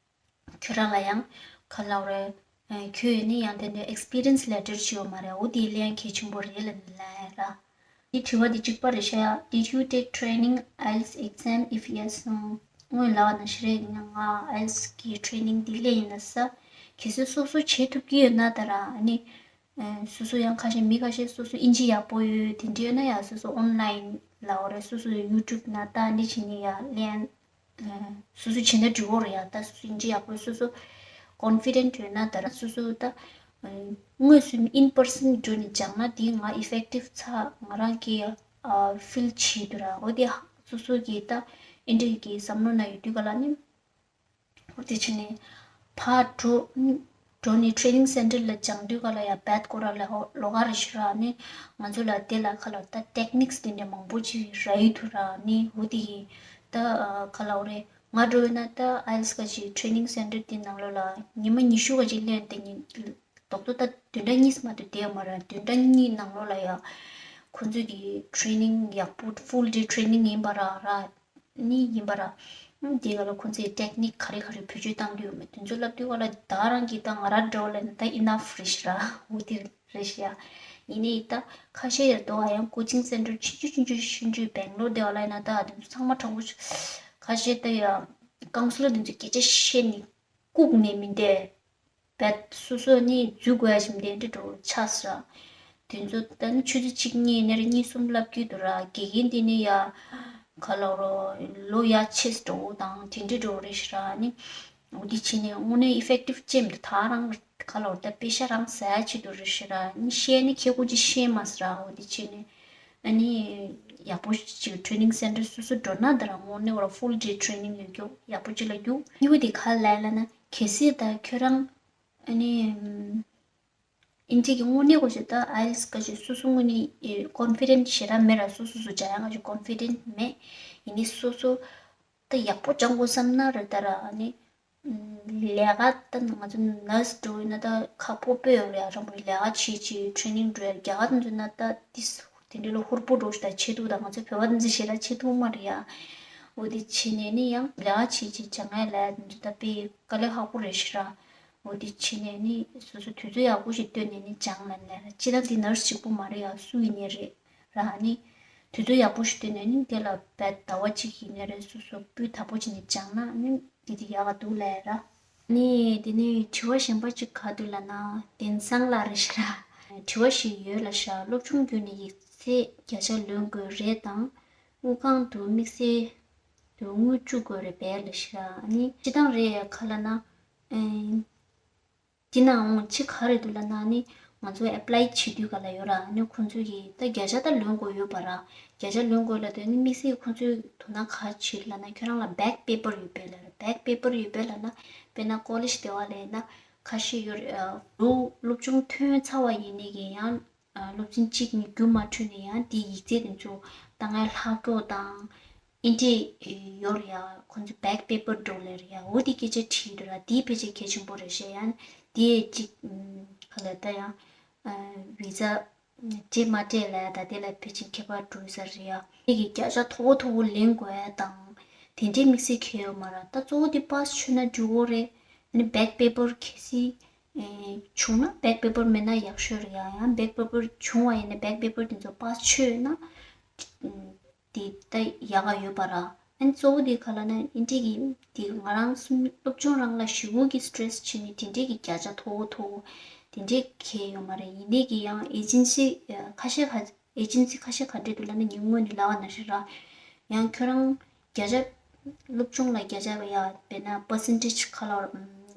ཁྱོད་རང་ལ་ཡང་ག་ལབ་རེད། ཁྱོད་ཡོད་ནི་ཡང་དེ་འདྲའི་ཨེག་སི་པི་རི་ཡན་སི་ལེ་ཊར་ཅིག་ཡོད་མ་རེད། འོ་དེ་ལེན་གལ་ཆེན་པོ་རེད་ལབ་ནི་ལབ་ཡ་ར། དེ་དྲི་བ་དེ་གཅིག་པ་རེད་ཤག Did you take training IELTS exam? If yes, no. སྔོན་ལབ་པ་ནང་བཞིན་རེད། ཡིན་ན་ང་ཨའི་ཨེལ་ཊི་ཨེས་གི་ཊེ་རེ་ནིང་དེ་སླེབས་ཡིན་ན་ས། གལ་སྲིད་སོ་སོ་བྱེད་ཐུབ་ཀྱི་ཡོད་ན་ད་ར་ཨ་ནི། སོ་སོ་ཡང་ཁ་ཤས་མི་ཁ་ཤས་སོ་སོ་ཨིན་ཇི་ཡག་པོ་ཡོད་དེ་འདྲ་ཡོད་ན་ཡང་སོ་སོ་ཨོན་ལའིན་ལབ་དགོས་རེད། སོ་སོ་ཡུ་ཊུབ་ནང་ལྟ་འདི་བྱས་ནས་ཡང་ལེན། སོ་སོ་བྱས་ན་འགྲིག་གི་རེད་ཡ། ད་སོ་སོ་ཨིན་ཇི་ཡག་པོ་སོ་སོ་ཀོན་ཕི་ཌེན་ཊི་ཡོད་ན་ད་ར་སོ་སོ་ད་དངོས་སུ་ཨིན་པར་སན་འགྲོ་ནས་སྦྱངས་ན་དེ་ང་ཨི་ཕེག་ཊིབ་ཚ་ང་རང་གིས་ཕིལ་བྱེད་འདུག་ར། འོ་དེ་སོ་སོ་གིས་ད་ཨིན་ཊར་གི་བསམ་བློ་ན་ཡོད་དུས་ག་ལ་ནི་འོ་དེ་བྱས་ནས་ཕར་འགྲོ་འགྲོ་ནས་ཊེ་རེ་ནིང་སེན་ཊར་ལ་སྦྱང་དུས་ག་ལ་ཡ་བད་སྐོར་ར་ལ་ལོགས་ཀ་རེ་ཞིག་ར་ནི་ང་ཚོ་ལ་དེ་ལ་ག་ལ་ད་ཊེག་ནིག་སི་དེ་འདྲ་མང་པོ་ཅིག་རག་གི་འདུག་ར་ནི། འོ་དེ་ཡིན་ད་ག་ལ་འོ་རེད། ང་འགྲོ་ཡོད་ན་ད་ཨའི་ཨེལ་ཊི་ཨེས་ག་ཅིག་ཊེ་རེ་ནིང་སེན་ཊར་དེ་ནང་ལོགས་ལ་ཉི་མ་ཉི་ཤུ་ག་ཅིག་སླེབས་དེ་ཉིན་རྡོག་རྡོག་ད་བདུན་ཕྲག་གཉིས་མ་གཏོགས་བསྡད་ཡོད་མ་རེད། བདུན་ཕྲག་གཉིས་ནང་ལོགས་ལ་ཡ་ཁོང་ཚོས་ཀྱི་ཊེ་རེ་ནིང་ཡག་པོ་ཕུལ་ཌེ་ཊེ་རེ་ནིང་ཡིན་པ་ར་ར་ནི་ཡིན་པ་ར། དེ་ག་ལ་ཁོང་ཚོས་ཊེག་ནིག་ག་རེ་ག་རེ་བེད་སྤྱོད་བཏང་གི་ཡོད་མེད་དེ་ཚོ་ལབ་དུས་ག་ལ་ད་རང་གི་ད་ང་ར་འདྲ་བོ་ལ་ད་ཨི་ནཕ་རེད་ཤག་ར། འོ་དེ་རེད་ཤག་ཡ། ཡིན་ནའི་ད་ཁ་ཤས་ཡ་དོ་ཨ་ཡང་ཀོ་ཅིང་སེན་ཊར་ཆུང་ཆུང་ཆུང་ཆུང་ཆུང་ཆུང་བེང་ལོར་དེ་བ་ལ་ཡིན་ན་ད་དེ་ཚོ་ཚང་མ་དྲང་པོ་ཁ་ཤས་ད་ཡ་ཀའུན་སི་ལར་དེ་ཚོ་སྐད་ཆ་བཤད་ནི་ལྐུགས་ནས་མི་འདས། བད་སོ་སོ་ནི་འཛུལ་དགོས་ཡ་ཞིག་མི་འདས་འདྲ་འགྲོ་ཆགས་སི་ར། དེ་ཚོ་ད་ནི་ཆུ་ཚོད་གཅིག་གཉིས་ནས་རེ་གཉིས་གསུམ་ལབ་ཀྱི་འདུག་ར། དགེ་རྒན་དེ་ནི་ཡ་ག་ལབ་རོ་ལོ་ཡ་ཆེས་འགྲོ་དང་དེ་འདྲ་འགྲོ་རེད་ཤི་ར་ནི། འོ་དེ་བྱས་ནས་དངོས་གནས་ཨི་ཕེག་ཊིབ་ཅན་མི་འདུག་ད་རང་ག་ལབ་རོ་ད་པེ་ཤ་རང་ཟ་ཡ་ཆེད་དུ་རེད་ཤི་ར་ནི། བཤད་ནི་ཁྱེད་ཀུ་ཅི་བཤད་མ་སི་ར། འོ་དེ་བྱས་ནས་ ཨ་ནི་ཡག་པོ་ཅིག་training center་སོ་སོ་འགྲོ་ན་ད་རང་དངོས་གནས་བར་full day training་ཡོད་རྒྱུ་ཡག་པོ་ཅིག་ལ་རྒྱུ། གཉིས་པ་དེ་ག་ལ་ལབ་ན་གལ་སྲིད་ད་ཁྱོད་རང་ཨ་ནི་ཨིན་ཇི་གི་དངོས་གནས་གོ་ཞེ་ད་ཨའི་ལི་ཊི་སི་ག་ཞེ་སོ་སོ་དངོས་གནས་confident་ཞེ་དྲག་མེད་ར། སོ་སོ་སོ་སྦྱང་ཡག་ག་ཞེ་confident་མེད། ཡིན་ནི་སོ་སོ་ད་ཡག་པོ་སྦྱང་དགོས་བསམ་ན་ར་ད་ར་ཨ་ནི་ལས་ཀ་ད་ང་ཚོ་ནར་སི་འགྲོ་ཡིན་ན་ད་ཁག་པོ་དཔེ་ཡོད་རེད། ཨ་རང་པོ་ལས་ཀ་བྱེད་བྱེད་training་འགྲོ་ཡ་རྒྱ་གར་འགྲོ་ན་ད་ཏིས་དེ་འདྲ་ལ་ཧུར་པོ་འགྲོ་ཞིག་ད་བྱེད་ཐུབ། ད་ང་ཚོ་བོད་པ་འདི་ཚོ་ཞེ་དྲག་བྱེད་ཐུབ་མ་རེད་ཡ། འོ་དེ་བྱེད་ནས་ནི་ཡང་ལས་ཀ་བྱེད་བྱེད་སྦྱང་ཡ་ལ་འདི་ད་དཔེ་དཀའ་ལས་ཁག་པོ་རེད་ཤི་ར། འོ་དེ་བྱེད་ནས་ནི་སོ་སོ་དུས་ཚོད་ཡག་པོ་ཞིག་བཏོན་ནས་ནི་སྦྱང་ལ་ལས་ར། སྤྱིར་བཏང་འདི་ནར་སི་གཅིག་པུ་མ་རེད་ཡ། སུ་ཡིན་ནའི་རེད་ར། ནི་དུས་ཚོད་ཡག་པོ་ཞིག་བཏོན་ནས་ནི་དེ་ལ་བད་ཟླ་བ་གཅིག་ཡིན་ནའི་རེད། སོ་སོ་སྤུས་དག་པོ་བྱས་ནས་སྦྱངས་ན་ནི་འདི་དེ་ཡག་ག་འདུག་ལས་ར། ནི་དེ་ནི་དྲི་བ་གཞན་པ་གཅིག་ག་འདུག་ལབ་ན་དེང་སང་ལ་རེད་ཤི་ར། དྲི་བ་ཞིག་ཡོད་ལབ་ཤག་སློབ་སྦྱོང་བརྒྱུད་ནས་ཡིག་ཚད་བརྒྱ་ཆ་ལོན་དགོས་རེད་དང་། དངུལ་ཁང་དུ་དམིགས་བསལ་དུ་དངུལ་བཅུག་དགོས་རེད་པས་ལབ་ཤི་ར། ནི་སྤྱིར་བཏང་རེད་ག་ལབ་ན། ཨེ། དེ་ནའང་གཅིག་ག་རེ་འདུག་ལབ་ན་ནི་ང་ཚོ་apply་བྱེད་དུས་ག་ལ་ཡོད་ར། ནི་ཁོང་ཚོས་ཀྱི་ད་བརྒྱ་ཆ་ད་ལོན་དགོས་ཡོད་པ་ར། བརྒྱ་ཆ་ལོན་དགོས་ལབ་དུས་ནི་དམིགས་བསལ་ཁོང་ཚོས་དོ་སྣང་ག་བྱེད་ལབ་ན་ཁྱོད་རང་ལ་back paper་ཡོད་པས་ལབ་ར། back paper་ཡོད་པས་ལབ་ན་དཔེར་ན་ཀོ་ལེཇ་དེ་བ་ལས་ན་ཁ་ཤས་ཡོད་རེད། ཨ་ལོ་སློབ་སྦྱོང་ཐོན་ཚར་བ་ཡིན་ནི་གི་ཡང་ཨ་སློབ་ཚན་གཅིག་གཉིས་རྒྱུན་མ་འཁྲུལ་ནས་ཡང་དེའི་ཡིག་ཚད་དེ་ཚོ་ད་ངའི་ལྷག་རྒྱོག་དང་། ཨིན་ཏི་ཡོད་རེད་ཡ། ཁོང་ཚོ་back paper་འགྲོ་ལེ་རེད་ཡ། འོ་དེ་སྐད་ཆ་དྲིས་འདུག་ར། དེ་ཕལ་ཆེར་གལ་ཆེན་པོ་རེད་ཤག་ཡང་དེ་གཅིག་ག་ལ་ད་ཡང་བི་ཛ་སྤྲད་མ་སྤྲད་ལ་ད་དེ་ལ་ཕལ་ཆེར་ཁྱད་པར་འགྲོ་ས་རེད་ཡ། དེ་གི་བརྒྱ་ཆ་མཐོ་པོ་མཐོ་པོ་ལེན་དགོས་ཡ་དང་དེ་འདྲའི་དམིགས་བསལ་གལ་ཡོད་མ་ར། ད་གཙོ་བོ་དེ་པཱས་ཆོད་ན་འགྲིག་གོ་རེད། ཨ་ནི་back paper་གལ་སྲིད་བྱུང་ན་back paper་མེད་ན་ཡག་ཤོས་རེད་ཡ། ཡང་back paper་བྱུང་བ་ཡིན་ན་back paper་དེ་ཚོ་པཱས་ཆོད་ན། དེ་ལྟ་ཡག་ག་ཡོད་པ་ར། ཨ་ནི་གཙོ་བོ་དེ་ག་ལ་ན་ཨིན་ཏི་གི་དེ་ང་རང་གསུམ་སློབ་སྦྱོང་རང་ལ་ཞེ་པོ་གི་stress་བྱས་ནས་དེ་འདྲས་ཀྱི་བརྒྱ་ཆ་མཐོ་བོ་མཐོ་བོ་དེ་འདྲས་གལ་ཡོད་མ་རེད། ཡིན་ནའི་གི་ཡང་agency་ཁ་ཤས་ཁ་agency་ཁ་ཤས་ག་འདྲས་འདུག་ལབ་ན་ཉིན་སྔོན་ནས་ལབ་པ་ནང་བཞིན་ར། ཡང་ཁྱོད་རང་བརྒྱ་ཆ་སློབ་སྦྱོང་ལ་བརྒྱ་ཆ་ཡ་དཔེར་ན་percentage་ག་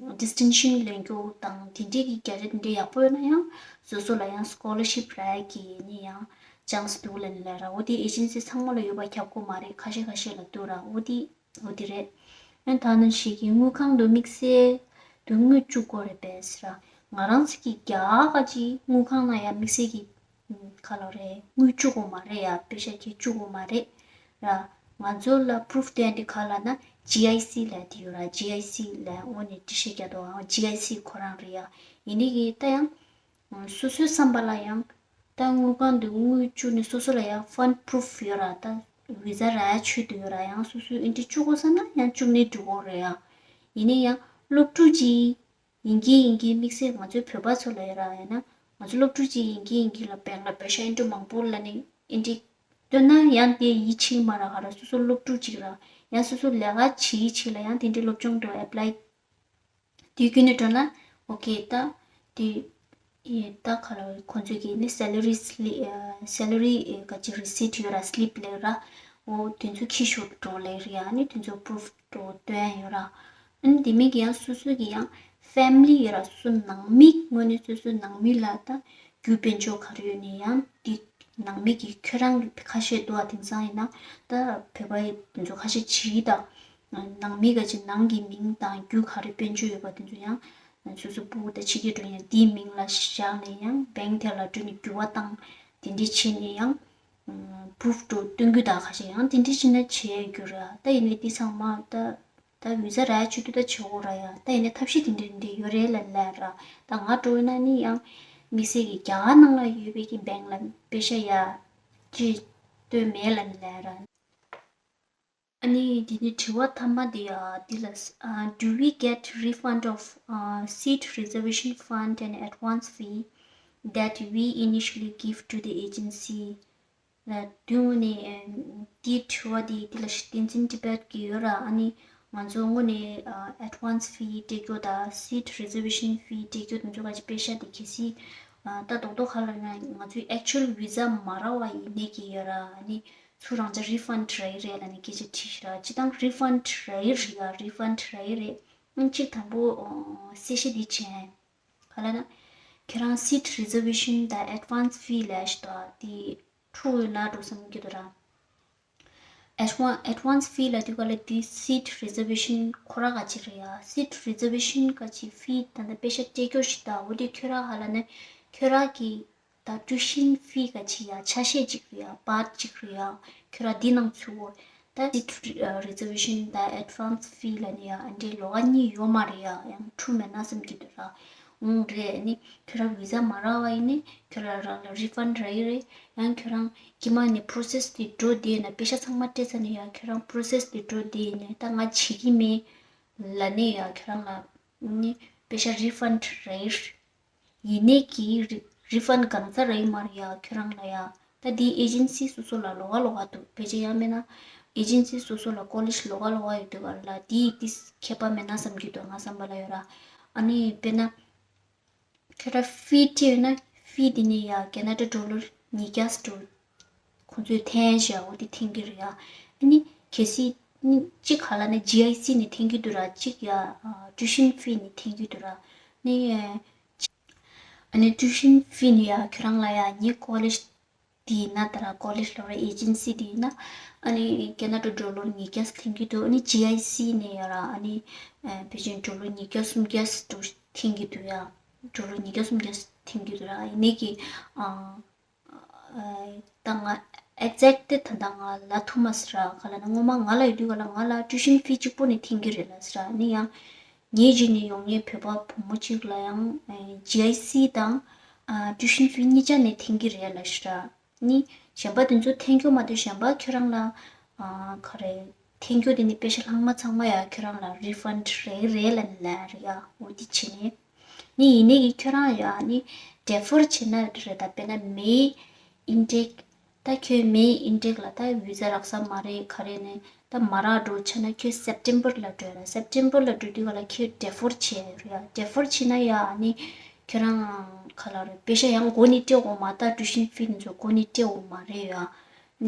ལ་distinction་ལེན་རྒྱུ་དང་དེ་འདྲས་ཀྱི་བརྒྱ་ཆ་དེ་འདྲས་ཡག་པོ་ཡོད་ན་ཡང་སོ་སོ་ལ་ཡང་scholarship་རག་གི་ནི་ཡང་chance་འདུག་ལབ་ནི་ལབ་ར། འོ་དེ་agency་ཚང་མ་ལ་ཡོད་པ་ཁྱབ་ཀྱི་མ་རེད། ཁ་ཤས་ཁ་ཤས་ལ་འདུག་ར། འོ་དེ་འོ་དེ་རེད། ཨ་ནི་ད་ནང་བཞིན་གྱི་དངུལ་ཁང་དུ་དམིགས་བསལ་དུ་དངུལ་བཅུག་དགོས་རེད་པས་ཟེར་ར། ང་རང་ཚོ་གི་རྒྱ་གར་གྱི་དངུལ་ཁང་ནང་ཡང་དམིགས་བསལ་གྱི་ཁ་ལོ་རེད། དངུལ་བཅུག་དགོས་མ་རེད་ཡ། པེ་ཤ་ཁྱེད་བཅུག་དགོས་མ་རེད་ར། ང་ཚོ་ལ་proof་དེ་འདི་ག་ལབ་ན་ཇི་ཨའི་སི་ལབ་དེ་ཡོད་ར། ཇི་ཨའི་སི་ལབ་འོ་ནས་འགྲེལ་བཤད་རྒྱག་དོ། ཇི་ཨའི་སི་ཁོ་རང་རེད་ཡ། ཡིན་ནི་གི་ད་ཡང་སོ་སོའི་བསམ་པ་ལ་ཡང་ད་དངུལ་ཁང་དུ་དངུལ་བཅུག་ནས་སོ་སོ་ལ་ཡང་fund proof་ཡོད་ར། ད་བི་ཛ་རག་ཡ་ཆོད་དུ་ཡོད་ར། ཡང་སོ་སོའི་ཨིན་ཏི་བཅུག་དགོས་བསམ་ན་ཡང་བཅུག་ནས་འགྲོ་གི་རེད་ཡ། ཡིན་ནའི་ཡང་སློབ་ཕྲུག་ཅིག་ཡིན་གྱི་ཡིན་གྱི་དམིགས་བསལ་ང་ཚོའི་བོད་པ་ཚོ་ལ་ཡོད་ར། ཡང་ན་ང་ཚོ་སློབ་ཕྲུག་ཅིག་ཡིན་གྱི་ཡིན་གྱི་ལ་bank་ལ་པེ་ཤ་ཨིན་ཏི་མང་པོ་ལ་ནི་ཨིན་ཏི་སྟོན་ན་ཡང་དེ་ཡིད་ཆེས་མ་ར་ག་ར། སོ་སོ་སློབ་ཕྲུག་ཅིག་ར་ཡང་སོ་སོ་ལས་ཀ་བྱེད་ཡིད་ཆེས་ལ་ཡང་དེ་འདྲའི་སློབ་སྦྱོང་དུ་apply་དེ་བརྒྱུད་ནས་འགྲོ་ན་okay་ད་དེ་ཡེ་ད་ག་ལ་ཁོང་ཚོས་ཀྱི་ནི་salary slip salary་ག་ཅིག་receipt་ཡོད་ར། slip་ལབ་ར། འོ་དེ་ཚོ་ཁྱི་ཤོར་འགྲོ་ལབ་རེད་ཡ། ནི་དེ་ཚོ་proof་འགྲོ་སྟོན་ཡོད་ར། ཨ་ནི་དེ་མིན་གྱི་ཡང་སོ་སོ་གི་ཡང་family་ཡོད་ར། སོ་སོ་ནང་མི་དངོས་གནས་སོ་སོ་ནང་མི་ལ་ད་རྒྱུ་དཔལ་འབྱོར་ག་རེ་ཡོད་ནི་ཡང་དེ་ནང་མི་གི་ཁྱོད་རང་གི་ཁ་ཤས་འདུག་ཨ། དེང་སང་ཡིན་ན་ད་བོད་པ་ཡི་དེ་ཚོ་ཁ་ཤས་བྱིས་དང་ནང་མི་ག་ཅིག་ནང་གི་མིང་དང་རྒྱུ་ག་རེ་དཔལ་འབྱོར་ཡོད་པ་དེ་ཚོ་ཡང་སོ་སོ་སྤུ་གུ་དང་ཕྱི་རྒྱལ་འགྲོ་ཡང་དེའི་མིང་ལ་བཞག་ནས་ཡང་bank་དེ་ལ་འགྲོ་ནས་འགྱུར་བ་བཏང་དེ་འདྲས་བྱས་ནས་ཡང་proof་འགྲོ་སྟོན་རྒྱུ་དང་ཁ་ཤས་ཡང་དེ་འདྲས་བྱས་ན་བྱས་རྒྱུ་ར། ད་ཡིན་ནའི་དེ་ཚང་མ་ད་ད་བི་ཛ་རག་ཆུ་དུ་ད་བྱེད་འོ་ར་ཡ། ད་ཡིན་ནའི་ཐབས་ཤེས་དེ་འདྲས་འདྲས་ཡོད་རེད་ལ་ལ་ར། ད་ང་འགྲོ་ཡིན་ན་ནི་ཡང་དམིགས་བསལ་གྱི་རྒྱ་གར་ནང་ལ་ཡོད་པའི་གི་bank་ལ་པེ་ཤ་ཡ་ཅི་སྟོན་མེད་ལ་ལ་ར། ཨ་ནི་དེ་ནི་དྲི་བ་མཐའ་མ་དེ་ཡ་འདི་ལ། Do we get refund of seat reservation fund and advance fee that we initially give to the agency? ལ་དུས་དངོས་ནས་དེའི་དྲི་བ་དེ་དེ་ལ་བསྟན་འཛིན་ཏི་བེད་ཀྱི་ཡོད་ར། ཨ་ནི་ང་ཚོ་དངོས་གནས་advance fee་སྤྲད་རྒྱུ་དང་seat reservation fee་སྤྲད་རྒྱུ་དེ་ཚོ་ག་ཅི་པེ་ཤ་དེ་གལ་སྲིད་ད་རྡོག་རྡོག་ག་ལ་ན་ང་ཚོའི་actual visa་མ་རག་པ་ཡིན་ནའི་གི་ཡོད་ར། ཨ་ནི། ཚུར་རང་ཅག་refund་རག་གི་རེད་ལབ་ནས་སྐད་ཆ་དྲིས་ཤག་ར། སྤྱིར་བཏང་refund་རག་གི་རེད་ཡ། refund་རག་གི་རེད། ཨང་གཅིག་དང་པོ་གསལ་བཤད་འདི་བྱས། ག་ལབ་ན། ཁྱེད་རང་seat reservation་དང་advance fee་ལབ་ཤག་ད་དེ་ འཁྲུག་ཡོད་ན་འགྲོ་བསམ་གྱི་འདུག་ར། Advan- advance fee ལབ་དུས་ག་ལ་དེ་seat reservation ཁོ་ར་ག་ཅིག་རེད་ཡ། seat reservation ག་ཅིག་fee ད་ལྟ་པེ་ཤག་སྤྲད་རྒྱུ་ཞིག་ད། འོ་དེ་ཁྱོད་ར་ག་ལ་ནི་ཁྱོད་ར་གི་ད་tuition fee ག་ཅིག་ཡ་ཆ་ཤས་ཅིག་རེད་ཡ། part ཅིག་རེད་ཡ། ཁྱོད་ར་འདི་ནང་ཚུད་འོ། ད་seat reservation ད་advance fee ལབ་ནི་ཡ་ཨ་འདྲའི་ལོགས་ཀ་གཉིས་ཡོད་མ་རེད་ཡ། ཡང་འཁྲུག་མེད་ན་བསམ་གྱི་འདུག་ར། འོང་རེད་ནི་ཁྱོད་ར་visa མ་རག་པ་ཡིན་ནི་ཁྱོད་ར་རང་ལ་refund རག་གི་རེད། ཡང་ཁྱོད་རང་དཀྱིལ་མ་ནས་process དེ་འགྲོ་བསྡད་ན་པེ་ཤག་ཚང་མ་སྤྲད་ཚར་ནི་ཡ། ཁྱོད་རང་process དེ་འགྲོ་བསྡད་ནས་ད་ང་བྱེད་ཀྱི་མེད་ལབ་ནི་ཡ། ཁྱོད་རང་ལ་ནི་པེ་ཤག་refund རག་གི་རེད། ཡིན་ནའི་གི་re- refund གང་ཚ་རག་གི་མ་རེད་ཡ་ཁྱོད་རང་ལ་ཡ། ད་འདི་agency སོ་སོ་ལ་ལོགས་ཀ་ལོགས་ཀ་འདུག་ཕལ་ཆེར་ཡང་མིན་ན་agency སོ་སོ་ལ་college ལོགས་ཀ་ལོགས་ཀ་ཡོད་འདུག་ག་ལ། འདི་འདི་ཁྱད་པར་མེད་ན་བསམ་གྱི་འདུག་ང་བསམ་པ་ལ་ཡོད་ར། ཨ་ནི་དཔེར་ན་ཁྱོད་ར་fee སྤྲད་ཡོད་ན་fee འདི་ནི་ཡ་Canada dollar ཉིས་བརྒྱ་འགྲོ། ཁོང་ཚོས་འཐེན་བཞག་འོ་དེ་འཐེན་གྱི་རེད་ཡ། ཨ་ནི་གལ་སྲིད་ནི་གཅིག་ག་ལ་ནི་GIC ནས་འཐེན་གྱི་འདུག་ར། གཅིག་ཡ་tuition fee ནས་འཐེན་གྱི་འདུག་ར། ནི་ཨ་ནི་tuition fee ནི་ཡ་ཁྱོད་རང་ལ་ཡ་ངའི་college དེ་ཡིན་ན་ད་ར་college ལོགས་ར་agency དེ་ཡིན་ན་ཨ་ནི་Canada dollar ཉིས་བརྒྱ་འཐེན་གྱི་འདུག་ཨ་ནི་GIC ནས་ཡ་ར་ཨ་ནི་ཕལ་ཆེར་dollar ཉིས་བརྒྱ་སུམ་བརྒྱ་འཐེན་གྱི་འདུག་ཡ། dollar ཉིས་བརྒྱ་སུམ་བརྒྱ་འཐེན་གྱི་འདུག་ར། ཡིན་ནའི་གི་ཨ། ད་ང་exact དེ་ད་ལྟ་ང་ལབ་ཐུབ་མ་སོང་ར། ག་ལ་ན་སྔོན་མ་ང་ལ་ཡོད་དུས་ག་ལ་ང་ལ་tuition fee གཅིག་པོ་ནས་འཐེན་གྱི་རེད་ལབ་སོང་ར། ནི་ཡང་ཉེ་རྗེས་ནས་ཡོང་མཁན་བོད་པ་བུ་མོ་གཅིག་ལ་ཡང་GIC དང་tuition fee གཉིས་ཆ་ནས་འཐེན་གྱི་རེད་ལབ་སོང་ར། ནི་གཞན་པ་དེ་ཚོ་འཐེན་རྒྱུ་མ་གཏོགས་གཞན་པ་ཁྱོད་རང་ལ་ག་རེ་འཐེན་རྒྱུ་དེ་ནི་པེ་ཤག་ལྷག་མ་ཚང་མ་ཡ་ཁྱོད་རང་ལ་refund རེད་རེད་ལབ་ནི་ལབ་རེད་ཡ། འོ་དེ་བྱས་ནས། ནི་ཡིན་ནའི་གི་ཁྱོད་རང་ཡ་ནི་defer བྱེད་ན་རེད་ད། དཔེར་ན་May intake ད་ཁྱོད་May intake ལ་ད་visa རག་ས་མ་རེད་ག་རེ་ནས་ད་མ་རག་འགྲོ་ཆ་ན་ཁྱོད་September ལ་འགྲོ་ཡ་ལ། September ལ་འགྲོ་དུས་ག་ལ་ཁྱོད་defer བྱེད་ཡ་རེད་ཡ། defer བྱེད་ན་ཡ་ནི་ཁྱོད་རང་ག་ལ་རེད་པེ་ཤག་ཡང་འགོ་ནས་སྤྲད་འོང་མ། ད་tuition fee ནི་ཚོ་འགོ་ནས་སྤྲད་འོང་མ་རེད་ཡ།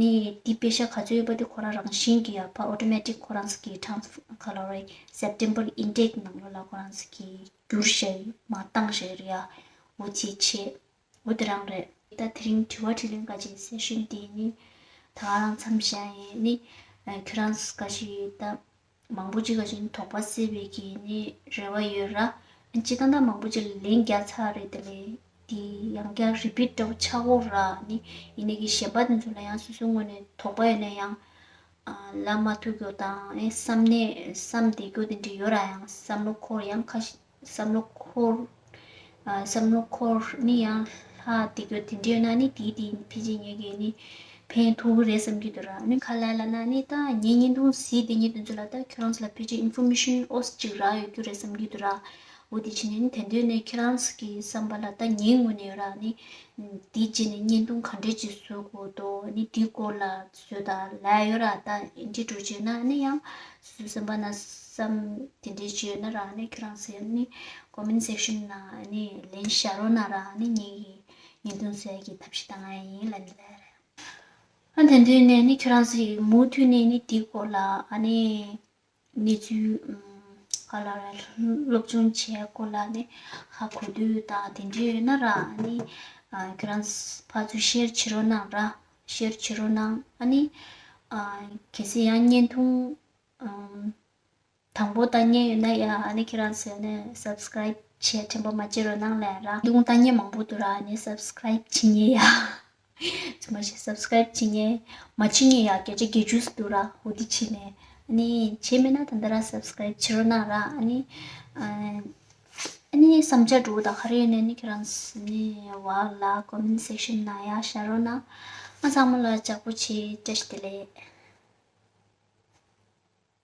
ནི་དེ་པེ་ཤག་ག་ཚོད་ཡོད་པ་དེ་ཁོ་རང་རང་བཞིན་གྱི་ཡ་ཕ་automatic ཁོ་རང་ཚོ་གི་transfer ག་ལ་རེད། September intake ནང་ལོགས་ལ་ཁོ་རང་ཚོ་གི་བསྒྱུར་བཞག་མ་བཏང་བཞག་རེད་ཡ། འོ་དེ་བྱས། འོ་དེ་རང་རེད། ད་དེ་རིང་དྲི་བ་དྲིས་ལན་ག་ཅིག་session དེ་ནི་ད་ག་རང་མཚམས་བཞག་ཡིན། ནི་ཁྱོད་རང་ཚོ་ག་ཞིག་ད་མང་པོ་ཅིག་ག་ཅིག་དོགས་པ་སེལ་བའི་གི་ནི་རེ་བ་ཡོད་ར། སྤྱིར་བཏང་ད་མང་པོ་ཅིག་ལན་རྒྱག་ཚར་རེད། དེ་ལས་དེ་ཡང་བསྐྱར་repeat འདྲ་པོ་ཆགས་ཀྱི་ཡོད་ར། ནི་ཡིན་ནའི་གི་གཞན་པ་དེ་ཚོ་ལ་ཡང་སོ་སོའི་ངོས་ནས་དོགས་པ་ཡོད་ན་ཡང་ལབ་མ་ཐུབ་རྒྱུ་དང་ཨེ་བསམ་ནས་བསམ་བསྡད་རྒྱུ་དེ་འདྲ་ཡོད་ར། ཡང་བསམ་བློ་འཁོར་ཡང་ཁ་ཤས་བསམ་བློ་འཁོར། ཨ་བསམ་བློ་འཁོར་ནི་ཡང་ལྷག་དེ་གྱོད་དེ་འདྲ་ཡོད་ན་ནི་དེའི་དེ་ཕལ་ཆེར་ངེད་ཀྱིས་ནི་ཕན་ཐོགས་ཀྱི་རེད་བསམ་གྱི་འདུག་ར། ནི་ག་ལ་ལ་ན་ནི་ད་ངའི་བརྙན་ཐུང་གཟིགས་དེ་ཉིད་དེ་ཚོ་ལ་ད་ཁྱོད་རང་ཚོ་ལ་ཕལ་ཆེར་ཨིན་ཕོར་མེ་ཤན་ཨོ་ཙམ་ཅིག་རག་ཡོད་རྒྱུ་རེད་བསམ་གྱི་འདུག་ར། འོ་དེ་བྱས་ནས་ནི་དེ་འདོད་ནས་ཁྱོད་རང་ཚོ་གི་བསམ་པ་ལ་ད་ངའི་ངོས་ནས་ཡོད་ར། ནི་དེ་རྗེས་ནས་བརྙན་ཐུང་ག་འདྲས་ཅིག་བཟོ་དགོས་འདུག་ནི་དེའི་སྐོར་ལ་བཟོས་དང་ལབ་ཡོད་ར། ད་འདི་འདྲ་བྱས་ན་ནི་ཡང་སུ་སེམས་པ་ན་བསམ་དེ་འདྲའི་བྱས་ཡོད་ན་ར། ནི་ཁྱོད་རང་ཚོས་ནི་comment section ནང་ནི་ལན་བཞག་རོགས་གནང་ར། ནི་ངེད་ཀྱིས་བརྙན་ཐུང་བཟོ་ཡ་གི་ཐབས་ཤེས་གཏང་ཡ་ཡིན་ལབ་ནི་ལབ་ར། ཨ་དེ་དུས་ནས་ནི་ཁྱོད་རང་ཚོས་མུ་མཐུད་ནས་ནི་དེའི་སྐོར་ལ་ཨ་ནི་གནས་ཚུལ་ཨམ་ག་ལ་ར་སློབ་སྦྱོང་བྱས་སྐོར་ལ་ནི་ཧ་གོ་དུས་དང་དེ་འདྲ་ཡོད་ན་ར། ཨ་ནི་ཨ་ཁྱོད་རང་ཕར་ཚུར་share བྱེད་རོགས་གནང་ར། share བྱེད་རོགས་གནང་། ཨ་ནི་ཨ་གལ་སྲིད་ཡང་བརྙན་ཐུང་ཨམ་དང་པོ་ལྟ་མཁན་ཡོད་ན་ཡ་ཨ་ནི་ཁྱེད་རང་ཚོས་ནི་subscribe བྱས་དྲན་པ་མ་བརྗེད་རོགས་གནང་ལབ་ར། ལུང་ལྟ་མཁན་མང་པོ་འདུག་ར། ཨ་ནི་subscribe བྱེད་མཁན་ཡ་ཚང་མ་ཞིག་subscribe བྱེད་མཁན་མ་བྱེད་མཁན་ཡ་བརྒྱ་ཆ་བརྒྱད་ཅུ་འདུག་ར། འོ་དེ་བྱས་ནས་ཨ་ནི་བྱས་མེད་ན་ད་ལྟ་ར་subscribe བྱེད་རོགས་གནང་ར། ཨ་ནི་ཨ་ཨ་ནི་བསམ་འཆར་འདྲ་པོ་དང་ག་རེ་ཡོད་ན་ནི་ཁྱེད་རང་ཚོ་ནི་འོག་ལ་comment section ནང་ཡ་བཞག་རོགས་གནང་། ཨ་ཚང་མ་ལ་ལྕགས་པོ་བྱེད། བཀྲ་ཤིས་བདེ་ལེགས།